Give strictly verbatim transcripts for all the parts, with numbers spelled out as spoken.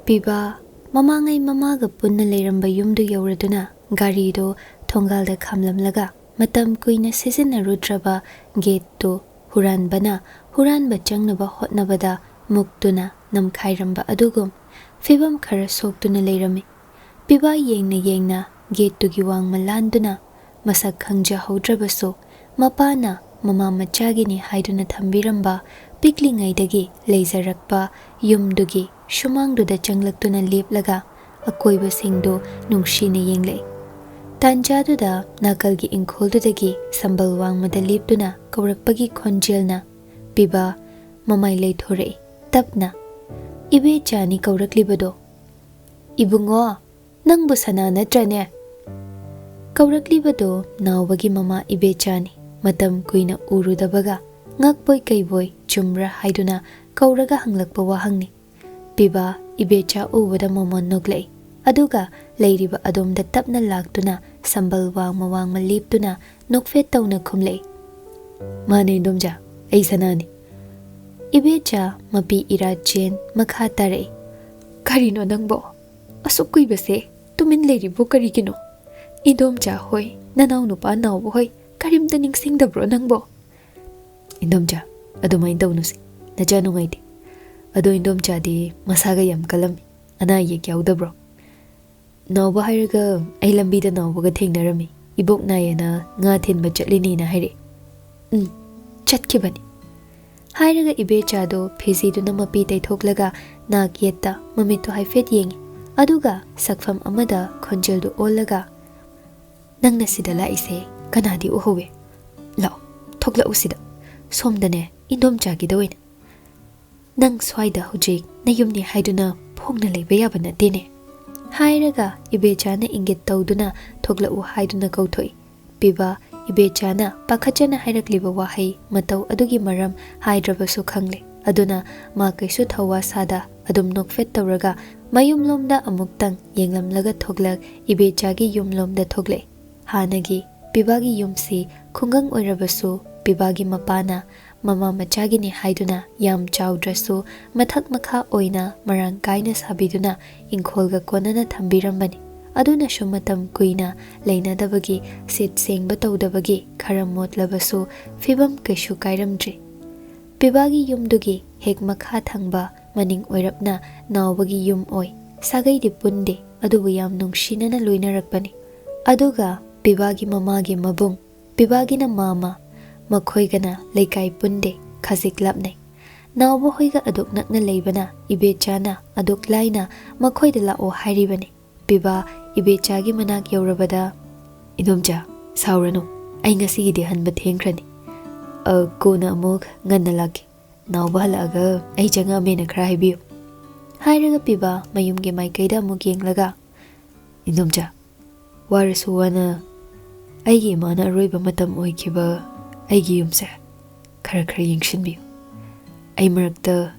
ꯄꯤꯕꯥ ꯃꯃꯥꯡꯉꯩ ꯃꯃꯥꯒ ꯄꯨꯟꯅ ꯂꯩꯔꯝꯕ ꯌꯨꯝꯗꯨ ꯌꯧꯔꯗꯨꯅ ꯒꯥꯔꯤꯗꯨ ꯊꯣꯡꯒꯥꯜꯗ ꯈꯥꯝꯂꯝꯂꯒ ꯃꯇꯝ ꯀꯨꯏꯅ ꯁꯤꯖꯤꯟꯅꯔꯨꯗ꯭ꯔꯕ ꯒꯦꯠꯇꯨ ꯍꯨꯔꯥꯟꯕꯅ ꯍꯨꯔꯥꯟꯕ ꯆꯪꯅꯕ ꯍꯣꯠꯅꯕꯗ ꯃꯨꯛꯇꯨꯅ ꯅꯝꯈꯥꯏꯔꯝꯕ ꯑꯗꯨꯒꯨꯝ ꯐꯤꯕꯝ ꯈꯔ ꯁꯣꯛꯇꯨꯅ ꯂꯩꯔꯝꯃꯤ꯫ ꯄꯤꯕꯥ ꯌꯦꯡꯅ ꯌꯦꯡꯅ ꯒꯦꯠꯇꯨꯒꯤ ꯋꯥꯡꯃ ꯂꯥꯟꯗꯨꯅ ꯃꯁꯛ ꯈꯪꯖꯍꯧꯗ꯭ꯔꯕꯁꯨ ꯃꯄꯥꯅ ꯃꯃꯥ ꯃꯆꯥꯒꯤꯅꯤ ꯍꯥꯏꯗꯨꯅ ꯊꯝꯕꯤꯔꯝꯕ ꯄꯤꯛꯂꯤꯉꯩꯗꯒꯤ ꯂꯩꯖꯔꯛꯄ ꯌꯨꯝꯗꯨꯒꯤ ꯁꯨꯃꯥꯡꯗꯨꯗ ꯆꯪꯂꯛꯇꯨꯅ ꯂꯦꯞꯂꯒ ꯑꯀꯣꯏꯕꯁꯤꯡꯗꯨ ꯅꯨꯡꯁꯤꯅ ꯌꯦꯡꯂꯛꯏ꯫ ꯇꯥꯟꯖꯥꯗꯨꯗ ꯅꯥꯀꯜꯒꯤ ꯏꯪꯈꯣꯜꯗꯨꯗꯒꯤ ꯁꯝꯕꯜ ꯋꯥꯡꯃꯗ ꯂꯦꯞꯇꯨꯅ ꯀꯧꯔꯛꯄꯒꯤ ꯈꯣꯟꯖꯦꯜꯅ ꯄꯤꯕꯥ ꯃꯃꯥꯏ ꯂꯩꯊꯣꯔꯛꯏ꯫ ꯇꯞꯅ, "ꯏꯕꯦꯆꯥꯅꯤ ꯀꯧꯔꯛꯂꯤꯕꯗꯣ꯫ ꯏꯕꯨꯡꯉꯣ, ꯅꯪꯕꯨ ꯁꯅꯥ ꯅꯠꯇ꯭ꯔꯅꯦ?" ꯀꯧꯔꯛꯂꯤꯕꯗꯣ ꯅꯥꯎꯕꯒꯤ ꯃꯃꯥ ꯏꯕꯦꯆꯥꯅꯤ꯫ ꯃꯇꯝ ꯀꯨꯏꯅ ꯎꯔꯨꯗꯕꯒ ꯉꯛꯄꯣꯏ ꯀꯩꯕꯣꯏ ꯆꯨꯝꯕ꯭ꯔꯥ ꯍꯥꯏꯗꯨꯅ ꯀꯧꯔꯒ ꯍꯪꯂꯛꯄ ꯋꯥꯍꯪꯅꯤ꯫ ꯄꯤꯕꯥ ꯏꯕꯦꯆꯥ ꯎꯕꯗ ꯃꯃꯣꯟ ꯅꯣꯛꯂꯛꯏ꯫ ꯑꯗꯨꯒ ꯂꯩꯔꯤꯕ ꯑꯗꯣꯝꯗ ꯇꯞꯅ ꯂꯥꯛꯇꯨꯅ ꯁꯝꯕꯜ ꯋꯥꯡꯃ ꯋꯥꯡꯃ ꯂꯦꯞꯇꯨꯅ ꯅꯣꯛꯐꯦꯠ ꯇꯧꯅ ꯈꯨꯝꯂꯛꯏ, "ꯃꯥꯅꯦ ꯏꯟꯗꯣꯝꯆꯥ, ꯑꯩ ꯁꯅꯥꯅꯤ꯫" ꯏꯕꯦꯆꯥ ꯃꯄꯤ ꯏꯔꯥ ꯆꯦꯟ ꯃꯈꯥ ꯇꯥꯔꯛꯏ, "ꯀꯔꯤꯅꯣ ꯅꯪꯕꯣ? ꯑꯁꯨꯛ ꯀꯨꯏꯕꯁꯦ ꯇꯨꯃꯤꯟ ꯂꯩꯔꯤꯕꯣ ꯀꯔꯤꯒꯤꯅꯣ? ꯏꯟꯗꯣꯝꯆꯥ ꯍꯣꯏ, ꯅꯅꯥꯎ ꯅꯨꯄꯥ ꯅꯥꯎꯕ ꯍꯣꯏ ꯀꯔꯤꯝꯇ ꯅꯤꯡꯁꯤꯡꯗꯕ꯭ꯔꯣ ꯅꯪꯕꯣ?" "ꯏꯟꯗꯣꯝꯆꯥ, ꯑꯗꯨꯃꯥꯏꯅ ꯇꯧꯅꯨꯁꯦ꯫ ꯅꯆꯥ ꯅꯨꯡꯉꯥꯏꯇꯦ꯫ ꯑꯗꯣ ꯏꯟꯗꯣꯝꯆꯥꯗꯤ ꯃꯁꯥꯒ ꯌꯥꯝ ꯀꯜꯂꯝꯃꯤ꯫ ꯑꯅꯥ ꯑꯌꯦꯛ ꯌꯥꯎꯗꯕ꯭ꯔꯣ?" "ꯅꯥꯎꯕ ꯍꯥꯏꯔꯒ ꯑꯩ ꯂꯝꯕꯤꯗ ꯅꯥꯎꯕꯒ ꯊꯦꯡꯅꯔꯝꯃꯤ꯫ ꯏꯕꯣꯛ ꯅꯥꯏꯌꯦꯅ ꯉꯥ ꯊꯤꯟꯕ ꯆꯠꯂꯤꯅꯦꯅ ꯍꯥꯏꯔꯛꯑꯦ꯫ ꯎꯝ, ꯆꯠꯈꯤꯕꯅꯤ꯫" ꯍꯥꯏꯔꯒ ꯏꯕꯦꯆꯥꯗꯣ ꯐꯤꯖꯤꯗꯨꯅ ꯃꯄꯤ ꯇꯩꯊꯣꯛꯂꯒ ꯅꯥꯛ ꯌꯦꯠꯇ ꯃꯃꯤꯠꯇꯨ ꯍꯥꯏꯐꯦꯠ ꯌꯦꯡꯉꯤ꯫ ꯑꯗꯨꯒ ꯁꯛꯐꯝ ꯑꯃꯗ ꯈꯣꯟꯖꯦꯜꯗꯨ ꯑꯣꯜꯂꯒ, "ꯅꯪꯅ ꯁꯤꯗ ꯂꯥꯛꯏꯁꯦ ꯀꯅꯥꯗꯤ ꯎꯍꯧꯋꯦ? ꯂꯥꯛꯑꯣ, ꯊꯣꯛꯂꯛꯎ ꯁꯤꯗ꯫ ꯁꯣꯝꯗꯅꯦ, ꯏꯟꯗꯣꯝꯆꯥꯒꯤꯗ ꯑꯣꯏꯅ꯫ ꯅꯪ ꯁ꯭ꯋꯥꯏꯗ ꯍꯧꯖꯤꯛ ꯅꯌꯨꯝꯅꯤ ꯍꯥꯏꯗꯨꯅ ꯐꯣꯡꯅ ꯂꯩꯕ ꯌꯥꯕ ꯅꯠꯇꯦꯅꯦ꯫" ꯍꯥꯏꯔꯒ ꯏꯕꯦꯆꯥꯅ ꯏꯪꯒꯤꯠ ꯇꯧꯗꯨꯅ ꯊꯣꯛꯂꯛꯎ ꯍꯥꯏꯗꯨꯅ ꯀꯧꯊꯣꯛꯏ꯫ ꯄꯤꯕꯥ ꯏꯕꯦꯆꯥꯅ ꯄꯥꯈꯠꯆꯅ ꯍꯥꯏꯔꯛꯂꯤꯕ ꯋꯥꯍꯩ ꯃꯇꯧ ꯑꯗꯨꯒꯤ ꯃꯔꯝ ꯍꯥꯏꯗ꯭ꯔꯕꯁꯨ ꯈꯪꯂꯦ꯫ ꯑꯗꯨꯅ ꯃꯥ ꯀꯩꯁꯨ ꯊꯧꯋꯥ ꯁꯥꯗ ꯑꯗꯨꯝ ꯅꯣꯛꯐꯦꯠ ꯇꯧꯔꯒ ꯃꯌꯨꯝꯂꯣꯝꯗ ꯑꯃꯨꯛꯇꯪ ꯌꯦꯡꯂꯝꯂꯒ ꯊꯣꯛꯂꯛ ꯏꯕꯦꯆꯥꯒꯤ ꯌꯨꯝꯂꯣꯝꯗ ꯊꯣꯛꯂꯛꯏ꯫ ꯍꯥꯟꯅꯒꯤ ꯄꯤꯕꯥꯒꯤ ꯌꯨꯝꯁꯤ ꯈꯨꯡꯒꯪ ꯑꯣꯏꯔꯕꯁꯨ ꯄꯤꯕꯥꯒꯤ ꯃꯄꯥꯅ ꯃꯃꯥ ꯃꯆꯥꯒꯤꯅꯤ ꯍꯥꯏꯗꯨꯅ ꯌꯥꯝ ꯆꯥꯎꯗ꯭ꯔꯁꯨ ꯃꯊꯛ ꯃꯈꯥ ꯑꯣꯏꯅ ꯃꯔꯥꯡ ꯀꯥꯏꯅ ꯁꯥꯕꯤꯗꯨꯅ ꯏꯪꯈꯣꯜꯒ ꯀꯣꯟꯅꯅ ꯊꯝꯕꯤꯔꯝꯕꯅꯤ꯫ ꯑꯗꯨꯅꯁꯨ ꯃꯇꯝ ꯀꯨꯏꯅ ꯂꯩꯅꯗꯕꯒꯤ, ꯁꯤꯠ ꯁꯦꯡꯕ ꯇꯧꯗꯕꯒꯤ ꯈꯔ ꯃꯣꯠꯂꯕꯁꯨ ꯐꯤꯕꯝ ꯀꯩꯁꯨ ꯀꯥꯏꯔꯝꯗ꯭ꯔꯤ꯫ ꯄꯤꯕꯥꯒꯤ ꯌꯨꯝꯗꯨꯒꯤ ꯍꯦꯛ ꯃꯈꯥ ꯊꯪꯕ ꯃꯅꯤꯡ ꯑꯣꯏꯔꯞꯅ ꯅꯥꯎꯕꯒꯤ ꯌꯨꯝ ꯑꯣꯏ꯫ ꯁꯥꯒꯩꯗꯤ ꯄꯨꯟꯗꯦ, ꯑꯗꯨꯕꯨ ꯌꯥꯝ ꯅꯨꯡꯁꯤꯅꯅ ꯂꯣꯏꯅꯔꯛꯄꯅꯤ꯫ ꯑꯗꯨꯒ ꯄꯤꯕꯥꯒꯤ ꯃꯃꯥꯒꯤ ꯃꯕꯨꯡ, ꯄꯤꯕꯥꯒꯤꯅ ꯃꯥꯃ, ꯃꯈꯣꯏꯒꯅ ꯂꯩꯀꯥꯏ ꯄꯨꯟꯗꯦ, ꯈꯖꯤꯛ ꯂꯥꯞꯅꯩ꯫ ꯅꯥꯎꯕ ꯍꯣꯏꯒ ꯑꯗꯨꯛ ꯅꯛꯅ ꯂꯩꯕꯅ ꯏꯕꯦꯆꯥꯅ ꯑꯗꯨꯛ ꯂꯥꯏꯅ ꯃꯈꯣꯏꯗ ꯂꯥꯛꯑꯣ ꯍꯥꯏꯔꯤꯕꯅꯤ꯫ ꯄꯤꯕꯥ ꯏꯕꯦꯆꯥꯒꯤ ꯃꯅꯥꯛ ꯌꯧꯔꯕꯗ, "ꯏꯗꯣꯝꯆꯥ, ꯁꯥꯎꯔꯅꯨ, ꯑꯩ ꯉꯁꯤꯒꯤꯗꯤ ꯍꯟꯕ ꯊꯦꯡꯈ꯭ꯔꯅꯤ꯫ ꯑ, ꯀꯣꯟꯅ ꯑꯃꯨꯛ ꯉꯟꯅ ꯂꯥꯛꯀꯦ꯫ ꯅꯥꯎꯕ ꯍꯜꯂꯛꯑꯒ ꯑꯩ ꯆꯪꯉꯛꯑꯝꯃꯦꯅ ꯈꯔ ꯍꯥꯏꯕꯤꯌꯨ," ꯍꯥꯏꯔꯒ ꯄꯤꯕꯥ ꯃꯌꯨꯝꯒꯤ ꯃꯥꯏꯀꯩꯗ ꯑꯃꯨꯛ ꯌꯦꯡꯂꯒ, "ꯏꯗꯣꯝꯆꯥ, ꯋꯥꯔꯁꯨ ꯋꯥꯅ ꯑꯩꯒꯤ ꯏꯃꯥꯅ ꯑꯔꯣꯏꯕ ꯃꯇꯝ ꯑꯣꯏꯈꯤꯕ ꯑꯩꯒꯤ ꯌꯨꯝꯁꯦ ꯈꯔ ꯈꯔ ꯌꯦꯡꯁꯤꯟꯕꯤꯌꯨ꯫ ꯑꯩ ꯃꯔꯛꯇ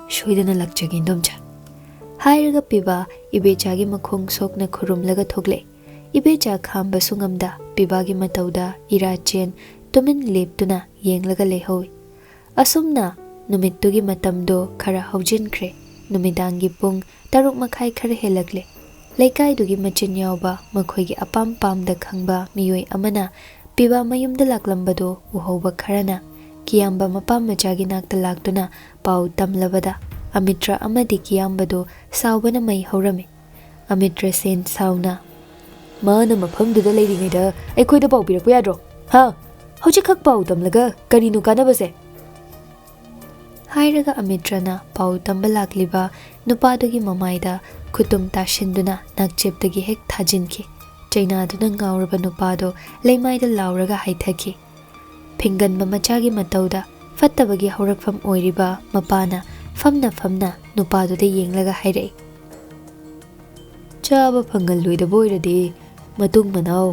ꯁꯣꯏꯗꯅ ꯂꯥꯛꯆꯒꯦ, ꯏꯗꯣꯝꯆꯥ," ꯍꯥꯏꯔꯒ ꯄꯤꯕꯥ ꯏꯕꯦꯆꯥꯒꯤ ꯃꯈꯣꯡ ꯁꯣꯛꯅ ꯈꯨꯔꯨꯝꯂꯒ ꯊꯣꯛꯂꯛꯑꯦ꯫ ꯏꯕꯦꯆꯥ ꯈꯥꯝꯕꯁꯨ ꯉꯝꯗ ꯄꯤꯕꯥꯒꯤ ꯃꯇꯧꯗ ꯏꯔꯥ ꯆꯦꯟ ꯇꯨꯃꯤꯟ ꯂꯦꯞꯇꯨꯅ ꯌꯦꯡꯂꯒ ꯂꯩꯍꯧꯏ꯫ ꯑꯁꯨꯝꯅ ꯅꯨꯃꯤꯠꯇꯨꯒꯤ ꯃꯇꯝꯗꯣ ꯈꯔ ꯍꯧꯖꯤꯟꯈ꯭ꯔꯦ꯫ ꯅꯨꯃꯤꯗꯥꯡꯒꯤ ꯄꯨꯡ ꯇꯔꯨꯛ ꯃꯈꯥꯏ ꯈꯔ ꯍꯦꯜꯂꯛꯂꯦ꯫ ꯂꯩꯀꯥꯏꯗꯨꯒꯤ ꯃꯆꯤꯟ ꯌꯥꯎꯕ ꯃꯈꯣꯏꯒꯤ ꯑꯄꯥꯝ ꯄꯥꯝꯗ ꯈꯪꯕ ꯃꯤꯑꯣꯏ ꯑꯃꯅ ꯄꯤꯕꯥ ꯃꯌꯨꯝꯗ ꯂꯥꯛꯂꯝꯕꯗꯨ ꯎꯍꯧꯕ ꯈꯔꯅ ꯀꯤꯌꯥꯝꯕ ꯃꯄꯥ ꯃꯆꯥꯒꯤ ꯅꯥꯛꯇ ꯂꯥꯛꯇꯨꯅ ꯄꯥꯎ ꯇꯝꯂꯕꯗ ꯑꯃꯤꯇ꯭ꯔ ꯑꯃꯗꯤ ꯀꯤꯌꯥꯝꯕꯗꯨ ꯁꯥꯎꯕꯅ ꯃꯩ ꯍꯧꯔꯝꯃꯤ꯫ ꯑꯃꯤꯇ꯭ꯔꯁꯦꯟ ꯁꯥꯎꯅ, "ꯃꯥꯅ ꯃꯐꯝꯗꯨꯗ ꯂꯩꯔꯤꯉꯩꯗ ꯑꯩꯈꯣꯏꯗ ꯄꯥꯎ ꯄꯤꯔꯛꯄ ꯌꯥꯗ꯭ꯔꯣ? ꯍꯥ? ꯍꯧꯖꯤꯛꯈꯛ ꯄꯥꯎ ꯇꯝꯂꯒ ꯀꯔꯤꯅꯣ ꯀꯥꯟꯅꯕꯁꯦ?" ꯍꯥꯏꯔꯒ ꯑꯃꯤꯇ꯭ꯔꯅ ꯄꯥꯎ ꯇꯝꯕ ꯂꯥꯛꯂꯤꯕ ꯅꯨꯄꯥꯗꯨꯒꯤ ꯃꯃꯥꯏꯗ ꯈꯨꯇꯨꯝ ꯇꯥꯁꯤꯟꯗꯨꯅ ꯅꯥꯛꯆꯦꯞꯇꯒꯤ ꯍꯦꯛ ꯊꯥꯖꯤꯟꯈꯤ꯫ ꯆꯩꯅꯥꯗꯨꯅ ꯉꯥꯎꯔꯕ ꯅꯨꯄꯥꯗꯨ ꯂꯩꯃꯥꯏꯗ ꯂꯥꯎꯔꯒ ꯍꯥꯏꯊꯈꯤ꯫ ꯐꯤꯡꯒꯟꯕ ꯃꯆꯥꯒꯤ ꯃꯇꯧꯗ ꯐꯠꯇꯕꯒꯤ ꯍꯧꯔꯛꯐꯝ ꯑꯣꯏꯔꯤꯕ ꯃꯄꯥꯅ ꯐꯝꯅ ꯐꯝꯅ ꯅꯨꯄꯥꯗꯨꯗ ꯌꯦꯡꯂꯒ ꯍꯥꯏꯔꯛꯏ, "ꯆꯥꯕ ꯐꯪꯍꯜꯂꯣꯏꯗꯕ ꯑꯣꯏꯔꯗꯤ ꯃꯇꯨꯡ ꯃꯅꯥꯎ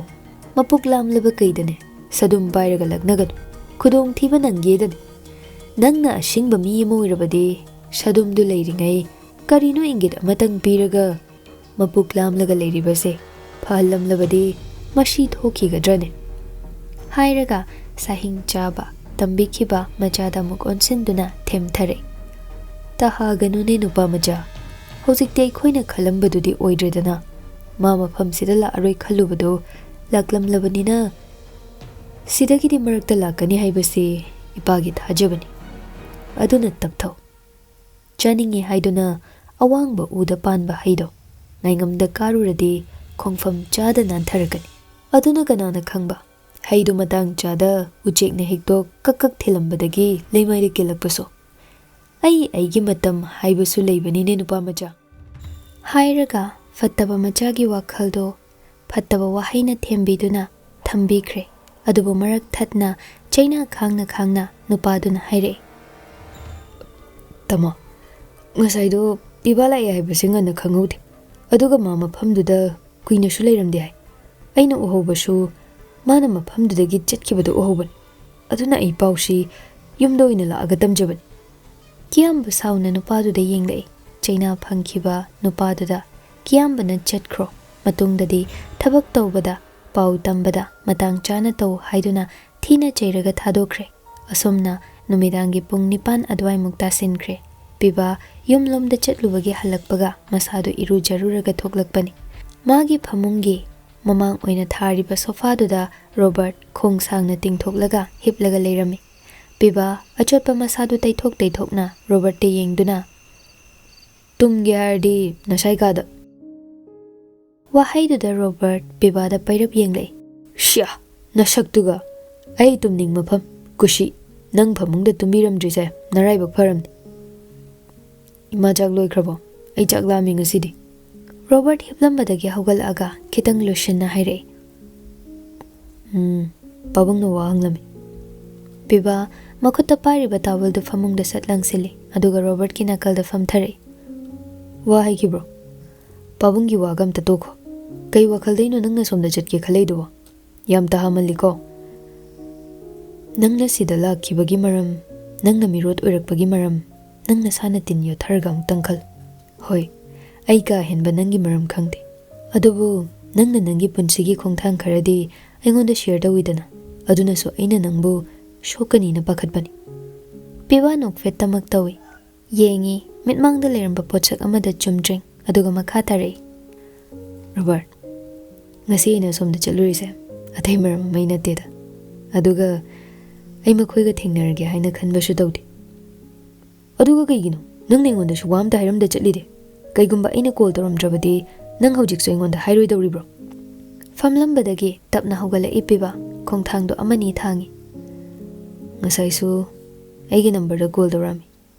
ꯃꯄꯨꯛ ꯂꯥꯝꯂꯕ ꯀꯩꯗꯅꯦ ꯁꯗꯨꯝ ꯄꯥꯏꯔꯒ ꯂꯛꯅꯒꯅꯨ꯫ ꯈꯨꯗꯣꯡꯊꯤꯕ ꯅꯪꯒꯦꯗꯅꯤ꯫ ꯅꯪꯅ ꯑꯁꯤꯡꯕ ꯃꯤ ꯑꯃ ꯑꯣꯏꯔꯕꯗꯤ ꯁꯗꯨꯝꯗꯨ ꯂꯩꯔꯤꯉꯩ ꯀꯔꯤꯅꯣ ꯏꯪꯒꯤꯠ ꯑꯃꯇꯪ ꯄꯤꯔꯒ ꯃꯄꯨꯛ ꯂꯥꯝꯂꯒ ꯂꯩꯔꯤꯕꯁꯦ ꯐꯍꯜꯂꯝꯂꯕꯗꯤ ꯃꯁꯤ ꯊꯣꯛꯈꯤꯒꯗ꯭ꯔꯅꯦ?" ꯍꯥꯏꯔꯒ ꯁꯥꯍꯤꯡ ꯆꯥꯕ, ꯇꯝꯕꯤꯈꯤꯕ ꯃꯆꯥꯗ ꯑꯃꯨꯛ ꯑꯣꯟꯁꯤꯟꯗꯨꯅ ꯊꯦꯝꯊꯔꯦ꯫ "ꯇꯍꯥꯒꯅꯨꯅꯦ ꯅꯨꯄꯥ ꯃꯆꯥ, ꯍꯧꯖꯤꯛꯇꯤ ꯑꯩꯈꯣꯏꯅ ꯈꯜꯂꯝꯕꯗꯨꯗꯤ ꯑꯣꯏꯗ꯭ꯔꯦꯗꯅ꯫ ꯃꯥ ꯃꯐꯝꯁꯤꯗ ꯂꯥꯛꯑꯔꯣꯏ ꯈꯜꯂꯨꯕꯗꯨ ꯂꯥꯛꯂꯝꯂꯕꯅꯤꯅ ꯁꯤꯗꯒꯤꯗꯤ ꯃꯔꯛꯇ ꯂꯥꯛꯀꯅꯤ ꯍꯥꯏꯕꯁꯤ ꯏꯄꯥꯒꯤ ꯊꯥꯖꯕꯅꯤ꯫ ꯑꯗꯨꯅ ꯇꯞꯊꯧ꯫ ꯆꯥꯅꯤꯡꯉꯤ ꯍꯥꯏꯗꯨꯅ ꯑꯋꯥꯡꯕ ꯎꯗ ꯄꯥꯟꯕ ꯍꯩꯗꯣ ꯉꯥꯏꯉꯝꯗ ꯀꯥꯔꯨꯔꯗꯤ ꯈꯣꯡꯐꯝ ꯆꯥꯗ ꯅꯥꯟꯊꯔꯛꯀꯅꯤ꯫ ꯑꯗꯨꯅ ꯀꯅꯥꯅ ꯈꯪꯕ, ꯍꯩꯗꯨ ꯃꯇꯥꯡ ꯆꯥꯗ ꯎꯆꯦꯛꯅ ꯍꯦꯛꯇꯣꯛ ꯀꯛ ꯀꯛ ꯊꯤꯜꯂꯝꯕꯗꯒꯤ ꯂꯩꯃꯥꯏꯗ ꯀꯦꯜꯂꯛꯄꯁꯨ꯫ ꯑꯩ ꯑꯩꯒꯤ ꯃꯇꯝ ꯍꯥꯏꯕꯁꯨ ꯂꯩꯕꯅꯤꯅꯦ ꯅꯨꯄꯥ ꯃꯆꯥ"꯫ ꯍꯥꯏꯔꯒ ꯐꯠꯇꯕ ꯃꯆꯥꯒꯤ ꯋꯥꯈꯜꯗꯣ ꯐꯠꯇꯕ ꯋꯥꯍꯩꯅ ꯊꯦꯝꯕꯤꯗꯨꯅ ꯊꯝꯕꯤꯈ꯭ꯔꯦ꯫ ꯑꯗꯨꯕꯨ ꯃꯔꯛ ꯊꯠꯅ ꯆꯩꯅꯥ ꯈꯥꯡꯅ ꯈꯥꯡꯅ ꯅꯨꯄꯥꯗꯨꯅ ꯍꯥꯏꯔꯛꯏ, "ꯇꯥꯃꯣ, ꯉꯁꯥꯏꯗꯣ ꯄꯤꯕꯥ ꯂꯥꯛꯑꯦ ꯍꯥꯏꯕꯁꯦ ꯉꯟꯅ ꯈꯪꯍꯧꯗꯦ꯫ ꯑꯗꯨꯒ ꯃꯥ ꯃꯐꯝꯗꯨꯗ ꯀꯨꯏꯅꯁꯨ ꯂꯩꯔꯝꯗꯦ ꯍꯥꯏ꯫ ꯑꯩꯅ ꯎꯍꯧꯕꯁꯨ ꯃꯥꯅ ꯃꯐꯝꯗꯨꯗꯒꯤ ꯆꯠꯈꯤꯕꯗꯨ ꯎꯍꯧꯕꯅꯤ꯫ ꯑꯗꯨꯅ ꯑꯩ ꯄꯥꯎꯁꯤ ꯌꯨꯝꯗ ꯑꯣꯏꯅ ꯂꯥꯛꯑꯒ ꯇꯝꯖꯕꯅꯤ"꯫ ꯀꯤꯌꯥꯝꯕ ꯁꯥꯎꯅ ꯅꯨꯄꯥꯗꯨꯗ ꯌꯦꯡꯂꯛꯏ꯫ ꯆꯩꯅꯥ ꯐꯪꯈꯤꯕ ꯅꯨꯄꯥꯗꯨꯗ ꯀꯤꯌꯥꯝꯕꯅ ꯆꯠꯈ꯭ꯔꯣ, ꯃꯇꯨꯡꯗꯗꯤ ꯊꯕꯛ ꯇꯧꯕꯗ, ꯄꯥꯎ ꯇꯝꯕꯗ ꯃꯇꯥꯡ ꯆꯥꯅ ꯇꯧ ꯍꯥꯏꯗꯨꯅ ꯊꯤꯅ ꯆꯩꯔꯒ ꯊꯥꯗꯣꯛꯈ꯭ꯔꯦ꯫ ꯑꯁꯨꯝꯅ ꯅꯨꯃꯤꯗꯥꯡꯒꯤ ꯄꯨꯡ ꯅꯤꯄꯥꯟ ꯑꯗꯨꯋꯥꯏꯃꯨꯛ ꯇꯥꯁꯤꯟꯈ꯭ꯔꯦ꯫ ꯄꯤꯕꯥ ꯌꯨꯝꯂꯣꯝꯗ ꯆꯠꯂꯨꯕꯒꯤ ꯍꯜꯂꯛꯄꯒ ꯃꯁꯥꯗꯨ ꯏꯔꯨꯖꯔꯨꯔꯒ ꯊꯣꯛꯂꯛꯄꯅꯤ꯫ ꯃꯥꯒꯤ ꯐꯃꯨꯡꯒꯤ ꯃꯃꯥꯡ ꯑꯣꯏꯅ ꯊꯥꯔꯤꯕ ꯁꯣꯐꯥꯗꯨꯗ ꯔꯣꯕꯔꯠ ꯈꯣꯡ ꯁꯥꯡꯅ ꯇꯤꯡꯊꯣꯛꯂꯒ ꯍꯤꯞꯂꯒ ꯂꯩꯔꯝꯃꯤ꯫ ꯄꯤꯕꯥ ꯑꯆꯣꯠꯄ ꯃꯁꯥꯗꯨ ꯇꯩꯊꯣꯛ ꯇꯩꯊꯣꯛꯅ ꯔꯣꯕꯔꯠꯇ ꯌꯦꯡꯗꯨꯅ, "ꯇꯨꯝꯒꯦ ꯍꯥꯏꯔꯗꯤ ꯅꯁꯥꯏ ꯀꯥꯗ"꯫ ꯋꯥꯍꯩꯗꯨꯗ ꯔꯣꯕꯔꯠ ꯄꯤꯕꯥꯗ ꯄꯩꯔꯞ ꯌꯦꯡꯂꯛꯏ꯫ "ꯁ꯭ꯌꯥ, ꯅꯁꯛꯇꯨꯒ! ꯑꯩ ꯇꯨꯝꯅꯤꯡ ꯃꯐꯝ, ꯀꯨꯁꯤ, ꯅꯪ ꯐꯃꯨꯡꯗ ꯇꯨꯝꯕꯤꯔꯝꯗ꯭ꯔꯤꯁꯦ ꯅꯔꯥꯏꯕꯛ ꯐꯔꯝꯅꯤ꯫ ꯏꯃꯥ ꯆꯥꯛ ꯂꯣꯏꯈ꯭ꯔꯕꯣ? ꯑꯩ ꯆꯥꯛ ꯂꯥꯝꯃꯤ ꯉꯁꯤꯗꯤ"꯫ ꯔꯣꯕꯔꯠ ꯍꯤꯞꯂꯝꯕꯗꯒꯤ ꯍꯧꯒꯠꯂꯛꯑꯒ ꯈꯤꯇꯪ ꯂꯨꯁꯤꯟꯅ ꯍꯥꯏꯔꯛꯏ꯫ "ꯎꯝ, ꯄꯥꯕꯨꯡꯅ ꯋꯥ ꯍꯪꯂꯝꯃꯤ"꯫ ꯄꯤꯕꯥ ꯃꯈꯨꯠꯇ ꯄꯥꯏꯔꯤꯕ ꯇꯥꯋꯦꯜꯗꯨ ꯐꯃꯨꯡꯗ ꯁꯠ ꯂꯪꯁꯤꯜꯂꯤ, ꯑꯗꯨꯒ ꯔꯣꯕꯔꯠꯀꯤ ꯅꯥꯀꯜꯗ ꯐꯝꯊꯔꯛꯏ꯫ "ꯋꯥ ꯍꯥꯏꯈꯤꯕ꯭ꯔꯣ? ꯄꯥꯕꯨꯡꯒꯤ ꯋꯥꯒ ꯑꯝꯇ ꯇꯣꯛꯈꯣ꯫ ꯀꯩ ꯋꯥꯈꯜꯗꯩꯅꯣ ꯅꯪꯅ ꯁꯣꯝꯗ ꯆꯠꯀꯦ ꯈꯜꯂꯛꯏꯗꯨꯕꯣ? ꯌꯥꯝ ꯇꯍꯥꯃꯜꯂꯤꯀꯣ꯫ ꯅꯪꯅ ꯁꯤꯗ ꯂꯥꯛꯈꯤꯕꯒꯤ ꯃꯔꯝ, ꯅꯪꯅ ꯃꯤꯔꯣꯠ ꯑꯣꯏꯔꯛꯄꯒꯤ ꯃꯔꯝ, ꯅꯪ ꯅꯁꯥꯅ ꯇꯤꯟ ꯌꯣꯠꯊꯔꯒ ꯑꯃꯨꯛꯇꯪ ꯈꯜ꯫ ꯍꯣꯏ, ꯑꯩ ꯀꯥ ꯍꯦꯟꯕ ꯅꯪꯒꯤ ꯃꯔꯝ ꯈꯪꯗꯦ꯫ ꯑꯗꯨꯕꯨ ꯅꯪꯅ ꯅꯪꯒꯤ ꯄꯨꯟꯁꯤꯒꯤ ꯈꯣꯡꯊꯥꯡ ꯈꯔꯗꯤ ꯑꯩꯉꯣꯟꯗ ꯁꯤꯌꯔ ꯇꯧꯋꯤꯗꯅ꯫ ꯑꯗꯨꯅꯁꯨ ꯑꯩꯅ ꯅꯪꯕꯨ ꯁꯣꯛꯀꯅꯤꯅ ꯄꯥꯈꯠꯄꯅꯤ꯫ ꯄꯤꯕꯥ ꯅꯣꯛꯐꯦꯠꯇꯃꯛ ꯇꯧꯏ꯫ ꯌꯦꯡꯉꯤ, ꯃꯤꯠꯃꯥꯡꯗ ꯂꯩꯔꯝꯕ ꯄꯣꯠꯁꯛ ꯑꯃꯗ ꯆꯨꯝꯗ꯭ꯔꯤꯡ, ꯑꯗꯨꯒ ꯃꯈꯥ ꯇꯥꯔꯛꯏ꯫ "ꯔꯣꯕꯔꯠ, ꯉꯁꯤ ꯑꯩꯅ ꯑꯁꯣꯝꯗ ꯆꯠꯂꯨꯔꯤꯁꯦ ꯑꯇꯩ ꯃꯔꯝ ꯑꯃꯒꯤ ꯅꯠꯇꯦꯗ꯫ ꯑꯗꯨꯒ ꯑꯩ ꯃꯈꯣꯏꯒ ꯊꯦꯡꯅꯔꯒꯦ ꯍꯥꯏꯅ ꯈꯟꯕꯁꯨ ꯇꯧꯗꯦ꯫ ꯑꯗꯨꯒ ꯀꯩꯒꯤꯅꯣ ꯅꯪꯅ ꯑꯩꯉꯣꯟꯗ ꯁꯨꯛꯋꯥ ꯑꯝꯇ ꯍꯥꯏꯔꯝꯗ ꯆꯠꯂꯤꯗꯤ? ꯀꯩꯒꯨꯝꯕ ꯑꯩꯅ ꯀꯣꯜ ꯇꯧꯔꯝꯗ꯭ꯔꯕꯗꯤ ꯅꯪ ꯍꯧꯖꯤꯛꯁꯨ ꯑꯩꯉꯣꯟꯗ ꯍꯥꯏꯔꯣꯏꯗꯧꯔꯤꯕ꯭ꯔꯣ?" ꯐꯝꯂꯝꯕꯗꯒꯤ ꯇꯞꯅ ꯍꯧꯒꯠꯂꯛꯏ ꯄꯤꯕꯥ, ꯈꯣꯡꯊꯥꯡꯗꯣ ꯑꯃꯅꯤ ꯊꯥꯡꯏ꯫ "ꯉꯁꯥꯏꯁꯨ ꯑꯩꯒꯤ ꯅꯝꯕꯔꯗ ꯀꯣꯜ ꯇꯧꯔꯛꯑꯝꯃꯤ꯫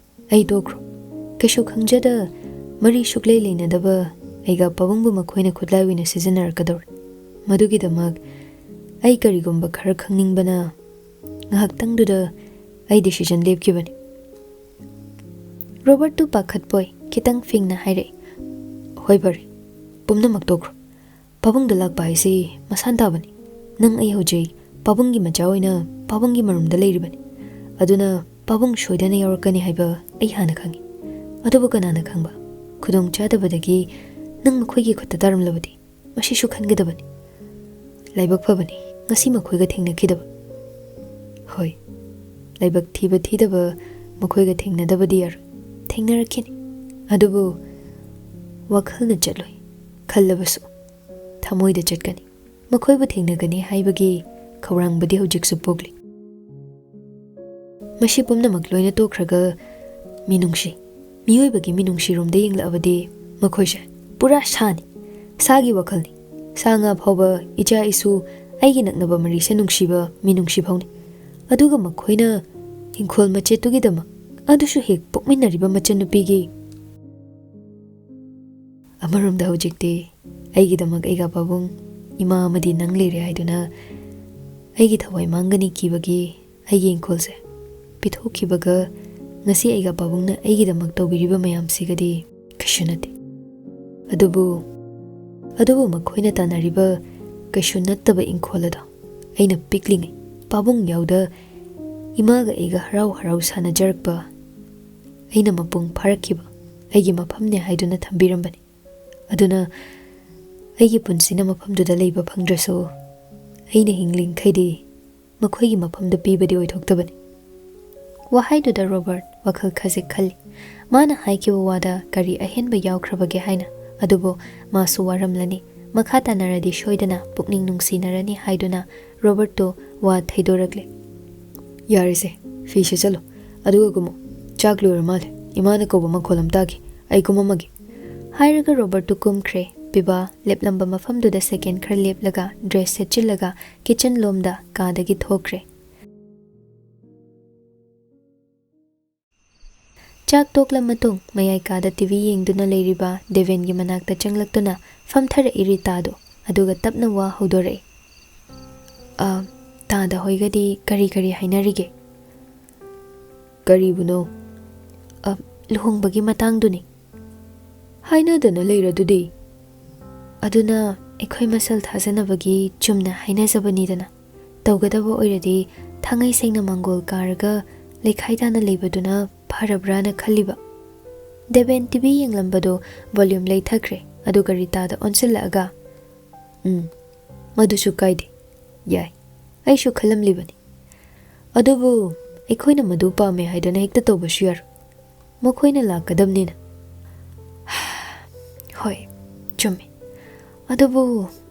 ꯑꯩ ꯇꯣꯛꯈ꯭ꯔꯣ꯫ ꯀꯩꯁꯨ ꯈꯪꯖꯗ, ꯃꯔꯤ ꯁꯨꯛꯂꯩ ꯂꯩꯅꯗꯕ ꯑꯩꯒ ꯄꯥꯕꯨꯡꯕꯨ ꯃꯈꯣꯏꯅ ꯈꯨꯠꯂꯥꯏ ꯑꯣꯏꯅ ꯁꯤꯖꯤꯟꯅꯔꯛꯀꯗꯧꯔꯦ꯫ ꯃꯗꯨꯒꯤꯗꯃꯛ ꯑꯩ ꯀꯔꯤꯒꯨꯝꯕ ꯈꯔ ꯈꯪꯅꯤꯡꯕꯅ ꯉꯥꯏꯍꯥꯛꯇꯪꯗꯨꯗ ꯑꯩ ꯗꯤꯁꯤꯖꯟ ꯂꯦꯞꯈꯤꯕꯅꯤ꯫" ꯔꯣꯕꯔꯠꯇꯨ ꯄꯥꯈꯠꯄꯣꯏ ꯈꯤꯇꯪ ꯐꯤꯡꯅ ꯍꯥꯏꯔꯛꯏ, "ꯍꯣꯏ, ꯐꯔꯦ, ꯄꯨꯝꯅꯃꯛ ꯇꯣꯛꯈ꯭ꯔꯣ꯫ ꯄꯥꯕꯨꯡꯗ ꯂꯥꯛꯄ ꯍꯥꯏꯁꯤ ꯃꯁꯥꯟ ꯇꯥꯕꯅꯤ꯫ ꯅꯪ ꯑꯩ ꯍꯧꯖꯤꯛ ꯄꯥꯕꯨꯡꯒꯤ ꯃꯆꯥ ꯑꯣꯏꯅ ꯄꯥꯕꯨꯡꯒꯤ ꯃꯔꯨꯝꯗ ꯂꯩꯔꯤꯕꯅꯤ꯫ ꯑꯗꯨꯅ ꯄꯥꯕꯨꯡ ꯁꯣꯏꯗꯅ ꯌꯥꯎꯔꯛꯀꯅꯤ ꯍꯥꯏꯕ ꯑꯩ ꯍꯥꯟꯅ ꯈꯪꯏ꯫ ꯑꯗꯨꯕꯨ ꯀꯅꯥꯅ ꯈꯪꯕ, ꯈꯨꯗꯣꯡ ꯆꯥꯗꯕꯗꯒꯤ ꯅꯪ ꯃꯈꯣꯏꯒꯤ ꯈꯨꯠꯇ ꯇꯥꯔꯝꯂꯕꯗꯤ? ꯃꯁꯤꯁꯨ ꯈꯟꯒꯗꯕꯅꯤ꯫ ꯂꯥꯏꯕꯛ ꯐꯕꯅꯤ ꯉꯁꯤ ꯃꯈꯣꯏꯒ ꯊꯦꯡꯅꯈꯤꯗꯕ꯫" "ꯍꯣꯏ, ꯂꯥꯏꯕꯛ ꯊꯤꯕ ꯊꯤꯗꯕ ꯃꯈꯣꯏꯒ ꯊꯦꯡꯅꯗꯕꯗꯤ ꯌꯥꯔꯣꯏ꯫ ꯊꯦꯡꯅꯔꯛꯈꯤꯅꯤ꯫ ꯑꯗꯨꯕꯨ ꯋꯥꯈꯜꯅ ꯆꯠꯂꯣꯏ, ꯈꯜꯂꯕꯁꯨ ꯊꯃꯣꯏꯗ ꯆꯠꯀꯅꯤ꯫ ꯃꯈꯣꯏꯕꯨ ꯊꯦꯡꯅꯒꯅꯤ ꯍꯥꯏꯕꯒꯤ ꯈꯧꯔꯥꯡꯕꯗꯤ ꯍꯧꯖꯤꯛꯁꯨ ꯄꯣꯛꯂꯤ꯫" ꯃꯁꯤ ꯄꯨꯝꯅꯃꯛ ꯂꯣꯏꯅ ꯇꯣꯛꯈ꯭ꯔꯒ, ꯃꯤꯅꯨꯡꯁꯤ, ꯃꯤꯑꯣꯏꯕꯒꯤ ꯃꯤꯅꯨꯡꯁꯤꯔꯣꯝꯗ ꯌꯦꯡꯂꯛꯑꯕꯗꯤ ꯃꯈꯣꯏꯁꯦ ꯄꯨꯔꯥ ꯁꯥꯅꯤ, ꯁꯥꯒꯤ ꯋꯥꯈꯜꯅꯤ꯫ ꯁꯥ ꯉꯥ ꯐꯥꯎꯕ, ꯏꯆꯥ ꯏꯁꯨ, ꯑꯩꯒꯤ ꯅꯛꯅꯕ ꯃꯔꯤꯁꯦ ꯅꯨꯡꯁꯤꯕ ꯃꯤꯅꯨꯡꯁꯤ ꯐꯥꯎꯅꯤ꯫ ꯑꯗꯨꯒ ꯃꯈꯣꯏꯅ ꯏꯪꯈꯣꯜ ꯃꯆꯦꯠꯇꯨꯒꯤꯗꯃꯛ, ꯑꯗꯨꯁꯨ ꯍꯦꯛ ꯄꯣꯛꯃꯤꯟꯅꯔꯤꯕ ꯃꯆꯟꯅꯨꯄꯤꯒꯤ꯫ ꯑꯃꯔꯣꯝꯗ ꯍꯧꯖꯤꯛꯇꯤ ꯑꯩꯒꯤꯗꯃꯛ ꯑꯩꯒ ꯄꯥꯕꯨꯡ, ꯏꯃꯥ ꯑꯃꯗꯤ ꯅꯪ ꯂꯩꯔꯦ ꯍꯥꯏꯗꯨꯅ ꯑꯩꯒꯤ ꯊꯋꯥꯏ ꯃꯥꯡꯒꯅꯤ ꯀꯤꯕꯒꯤ ꯑꯩꯒꯤ ꯏꯪꯈꯣꯜꯁꯦ ꯄꯤꯊꯣꯛꯈꯤꯕꯒ ꯉꯁꯤ ꯑꯩꯒ ꯄꯥꯕꯨꯡꯅ ꯑꯩꯒꯤꯗꯃꯛ ꯇꯧꯕꯤꯔꯤꯕ ꯃꯌꯥꯝꯁꯤꯒꯗꯤ ꯀꯩꯁꯨ ꯅꯠꯇꯦ꯫ ꯑꯗꯨꯕꯨ, ꯑꯗꯨꯕꯨ ꯃꯈꯣꯏꯅ ꯇꯥꯟꯅꯔꯤꯕ ꯀꯩꯁꯨ ꯅꯠꯇꯕ ꯏꯪꯈꯣꯜ ꯑꯗꯣ ꯑꯩꯅ ꯄꯤꯛꯂꯤꯉꯩ ꯄꯥꯕꯨꯡ ꯌꯥꯎꯗ ꯏꯃꯥꯒ ꯑꯩꯒ ꯍꯔꯥꯎ ꯍꯔꯥꯎ ꯁꯥꯟꯅꯖꯔꯛꯄ, ꯑꯩꯅ ꯃꯄꯨꯡ ꯐꯥꯔꯛꯈꯤꯕ ꯑꯩꯒꯤ ꯃꯐꯝꯅꯦ ꯍꯥꯏꯗꯨꯅ ꯊꯝꯕꯤꯔꯝꯕꯅꯤ꯫ ꯑꯗꯨꯅ ꯑꯩꯒꯤ ꯄꯨꯟꯁꯤꯅ ꯃꯐꯝꯗꯨꯗ ꯂꯩꯕ ꯐꯪꯗ꯭ꯔꯁꯨ, ꯑꯩꯅ ꯍꯤꯡꯂꯤꯡꯈꯩꯗꯤ ꯃꯈꯣꯏꯒꯤ ꯃꯐꯝꯗ ꯄꯤꯕꯗꯤ ꯑꯣꯏꯊꯣꯛꯇꯕꯅꯤ꯫ ꯋꯥꯍꯩꯗꯨꯗ ꯔꯣꯕꯔꯠ ꯋꯥꯈꯜ ꯈꯖꯤꯛ ꯈꯜꯂꯤ꯫ ꯃꯥꯅ ꯍꯥꯏꯈꯤꯕ ꯋꯥꯗ ꯀꯔꯤ ꯑꯍꯦꯟꯕ ꯌꯥꯎꯈ꯭ꯔꯕꯒꯦ ꯍꯥꯏꯅ꯫ ꯑꯗꯨꯕꯨ ꯃꯥꯁꯨ ꯋꯥꯔꯝꯂꯅꯤ, ꯃꯈꯥ ꯇꯥꯅꯔꯗꯤ ꯁꯣꯏꯗꯅ ꯄꯨꯛꯅꯤꯡ ꯅꯨꯡꯁꯤꯅꯔꯅꯤ ꯍꯥꯏꯗꯨꯅ ꯔꯣꯕꯔꯠꯇꯨ ꯋꯥ ꯊꯩꯗꯣꯔꯛꯂꯦ꯫ "ꯌꯥꯔꯦꯁꯦ, ꯐꯤ ꯁꯦꯠꯆꯜꯂꯨ, ꯑꯗꯨꯒ ꯀꯨꯝꯃꯨ꯫ ꯆꯥꯛ ꯂꯣꯏꯔ ꯃꯥꯜꯂꯦ꯫ ꯏꯃꯥꯅ ꯀꯧꯕ ꯃꯈꯣꯜ ꯑꯃ ꯇꯥꯈꯤ꯫ ꯑꯩ ꯀꯨꯝꯃꯝꯃꯒꯦ꯫" ꯍꯥꯏꯔꯒ ꯔꯣꯕꯔꯠꯇꯨ ꯀꯨꯝꯈ꯭ꯔꯦ꯫ ꯄꯤꯕꯥ ꯂꯦꯞꯂꯝꯕ ꯃꯐꯝꯗꯨꯗ ꯁꯦꯀꯦꯟ ꯈꯔ ꯂꯦꯞꯂꯒ ꯗ꯭ꯔꯦꯁ ꯁꯦꯠꯆꯤꯜꯂꯒ ꯀꯤꯆꯟ ꯂꯣꯝꯗ ꯀꯥꯗꯒꯤ ꯊꯣꯛꯈ꯭ꯔꯦ꯫ ꯆꯥꯛ ꯇꯣꯛꯂ ꯃꯇꯨꯡ ꯃꯌꯥꯏ ꯀꯥꯗ ꯇꯤ ꯚꯤ ꯌꯦꯡꯗꯨꯅ ꯂꯩꯔꯤꯕ ꯗꯦꯕꯦꯟꯒꯤ ꯃꯅꯥꯛꯇ ꯆꯪꯂꯛꯇꯨꯅ ꯐꯝꯊꯔꯛꯏ ꯔꯤꯇꯥꯗꯣ, ꯑꯗꯨꯒ ꯇꯞꯅ ꯋꯥ ꯍꯧꯗꯣꯔꯛꯏ꯫ "ꯑ, ꯇꯥꯗ ꯍꯣꯏꯒꯗꯤ ꯀꯔꯤ ꯀꯔꯤ ꯍꯥꯏꯅꯔꯤꯒꯦ?" "ꯀꯔꯤꯕꯨꯅꯣ?" "ꯑ, ꯂꯨꯍꯣꯡꯕꯒꯤ ꯃꯇꯥꯡꯗꯨꯅꯤ꯫" "ꯍꯥꯏꯅꯗꯅ ꯂꯩꯔꯗꯨꯗꯤ?" "ꯑꯗꯨꯅ ꯑꯩꯈꯣꯏ ꯃꯁꯦꯜ ꯊꯥꯖꯅꯕꯒꯤ ꯆꯨꯝꯅ ꯍꯥꯏꯅꯖꯕꯅꯤꯗꯅ꯫ ꯇꯧꯒꯗꯕ ꯑꯣꯏꯔꯗꯤ ꯊꯥꯡꯉꯩ ꯁꯦꯡꯅ ꯃꯥꯡꯒꯣꯜ ꯀꯥꯔꯒ ꯂꯩꯈꯥꯏ ꯇꯥꯅ ꯂꯩꯕꯗꯨꯅ ꯐꯔꯕ꯭ꯔꯥꯅ ꯈꯜꯂꯤꯕ꯫" ꯗꯦꯕꯦꯟ ꯇꯤ ꯚꯤ ꯌꯦꯡꯂꯝꯕꯗꯨ ꯚꯣꯂ꯭ꯌꯨꯝ ꯂꯩꯊꯈ꯭ꯔꯦ, ꯑꯗꯨꯒ ꯔꯤꯇꯥꯗ ꯑꯣꯟꯁꯤꯜꯂꯛꯑꯒ, "ꯎꯝ, ꯃꯗꯨꯁꯨ ꯀꯥꯏꯗꯦ꯫ ꯌꯥꯏ, ꯑꯩꯁꯨ ꯈꯜꯂꯝꯂꯤꯕꯅꯤ꯫ ꯑꯗꯨꯕꯨ ꯑꯩꯈꯣꯏꯅ ꯃꯗꯨ ꯄꯥꯝꯃꯦ ꯍꯥꯏꯗꯨꯅ ꯍꯦꯛꯇ ꯇꯧꯕꯁꯨ ꯌꯥꯔꯣꯏ꯫ ꯃꯈꯣꯏꯅ ꯂꯥꯛꯀꯗꯕꯅꯤꯅ꯫" "ꯍꯣꯏ, ꯆꯨꯝꯃꯤ꯫ ꯑꯗꯨꯕꯨ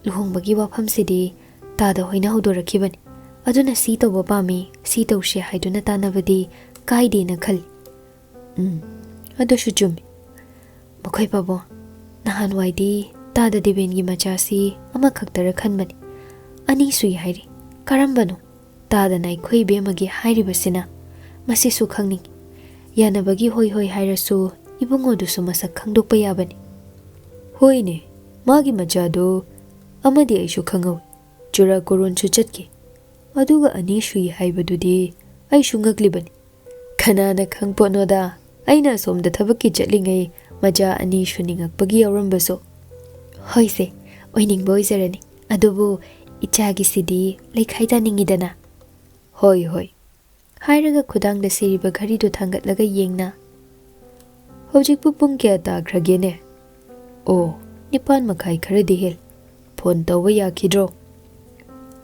ꯂꯨꯍꯣꯡꯕꯒꯤ ꯋꯥꯐꯝꯁꯤꯗꯤ ꯇꯥꯗ ꯍꯣꯏꯅ ꯍꯧꯗꯣꯔꯛꯈꯤꯕꯅꯤ꯫ ꯑꯗꯨꯅ ꯁꯤ ꯇꯧꯕ ꯄꯥꯝꯃꯤ, ꯁꯤ ꯇꯧꯁꯦ ꯍꯥꯏꯗꯨꯅ ꯇꯥꯟꯅꯕꯗꯤ ꯀꯥꯏꯗꯦꯅ ꯈꯜꯂꯤ꯫" "ꯎꯝ, ꯑꯗꯨꯁꯨ ꯆꯨꯝꯃꯤ꯫ ꯃꯈꯣꯏ ꯄꯥꯕꯨꯡ, ꯅꯍꯥꯟꯋꯥꯏꯗꯤ ꯇꯥꯗ ꯗꯦꯕꯦꯟꯒꯤ ꯃꯆꯥꯁꯤ ꯑꯃꯈꯛꯇꯔ ꯈꯟꯕꯅꯤ꯫ ꯑꯅꯤ ꯁꯨꯏ ꯍꯥꯏꯔꯤ꯫ ꯀꯔꯝꯕꯅꯣ? ꯇꯥꯗꯅ ꯑꯩꯈꯣꯏ ꯏꯕꯦꯝꯃꯒꯤ ꯍꯥꯏꯔꯤꯕꯁꯤꯅ꯫ ꯃꯁꯤꯁꯨ ꯈꯪꯅꯤꯡꯏ꯫ ꯌꯥꯅꯕꯒꯤ ꯍꯣꯏ ꯍꯣꯏ ꯍꯥꯏꯔꯁꯨ ꯏꯕꯨꯡꯉꯣꯗꯨꯁꯨ ꯃꯁꯛ ꯈꯪꯗꯣꯛꯄ ꯌꯥꯕꯅꯤ꯫" "ꯍꯣꯏꯅꯦ, ꯃꯥꯒꯤ ꯃꯆꯥꯗꯨ ꯑꯃꯗꯤ ꯑꯩꯁꯨ ꯈꯪꯍꯧꯏ꯫ ꯆꯨꯔꯥꯀꯣꯔꯣꯟꯁꯨ ꯆꯠꯈꯤ꯫ ꯑꯗꯨꯒ ꯑꯅꯤ ꯁꯨꯏ ꯍꯥꯏꯕꯗꯨꯗꯤ ꯑꯩꯁꯨ ꯉꯛꯂꯤꯕꯅꯤ꯫ ꯀꯅꯥꯅ ꯈꯪꯄꯣꯠꯅꯣꯗ, ꯑꯩꯅ ꯑꯁꯣꯝꯗ ꯊꯕꯛꯀꯤ ꯆꯠꯂꯤꯉꯩ ꯃꯆꯥ ꯑꯅꯤ ꯁꯨꯅꯤꯡꯉꯛꯄꯒꯤ ꯌꯥꯎꯔꯝꯕꯁꯨ꯫" "ꯍꯣꯏꯁꯦ, ꯑꯣꯏꯅꯤꯡꯕ ꯑꯣꯏꯖꯔꯅꯤ꯫ ꯑꯗꯨꯕꯨ ꯏꯆꯥꯒꯤꯁꯤꯗꯤ ꯂꯩꯈꯥꯏ ꯇꯥꯅꯤꯡꯉꯤꯗꯅ꯫" "ꯍꯣꯏ, ꯍꯣꯏ꯫" ꯍꯥꯏꯔꯒ ꯈꯨꯗꯥꯡꯗ ꯁꯤꯔꯤꯕ ꯘꯔꯤꯗꯨ ꯊꯥꯡꯒꯠꯂꯒ ꯌꯦꯡꯅ, "ꯍꯧꯖꯤꯛꯄꯨ ꯄꯨꯡ ꯀꯌꯥ ꯇꯥꯈ꯭ꯔꯒꯦꯅꯦ? ꯑꯣ, ꯅꯤꯄꯥꯟ ꯃꯈꯥꯏ ꯈꯔꯗꯤ ꯍꯦꯜ꯫ ꯐꯣꯟ ꯇꯧꯕ ꯌꯥꯈꯤꯗ꯭ꯔꯣ?"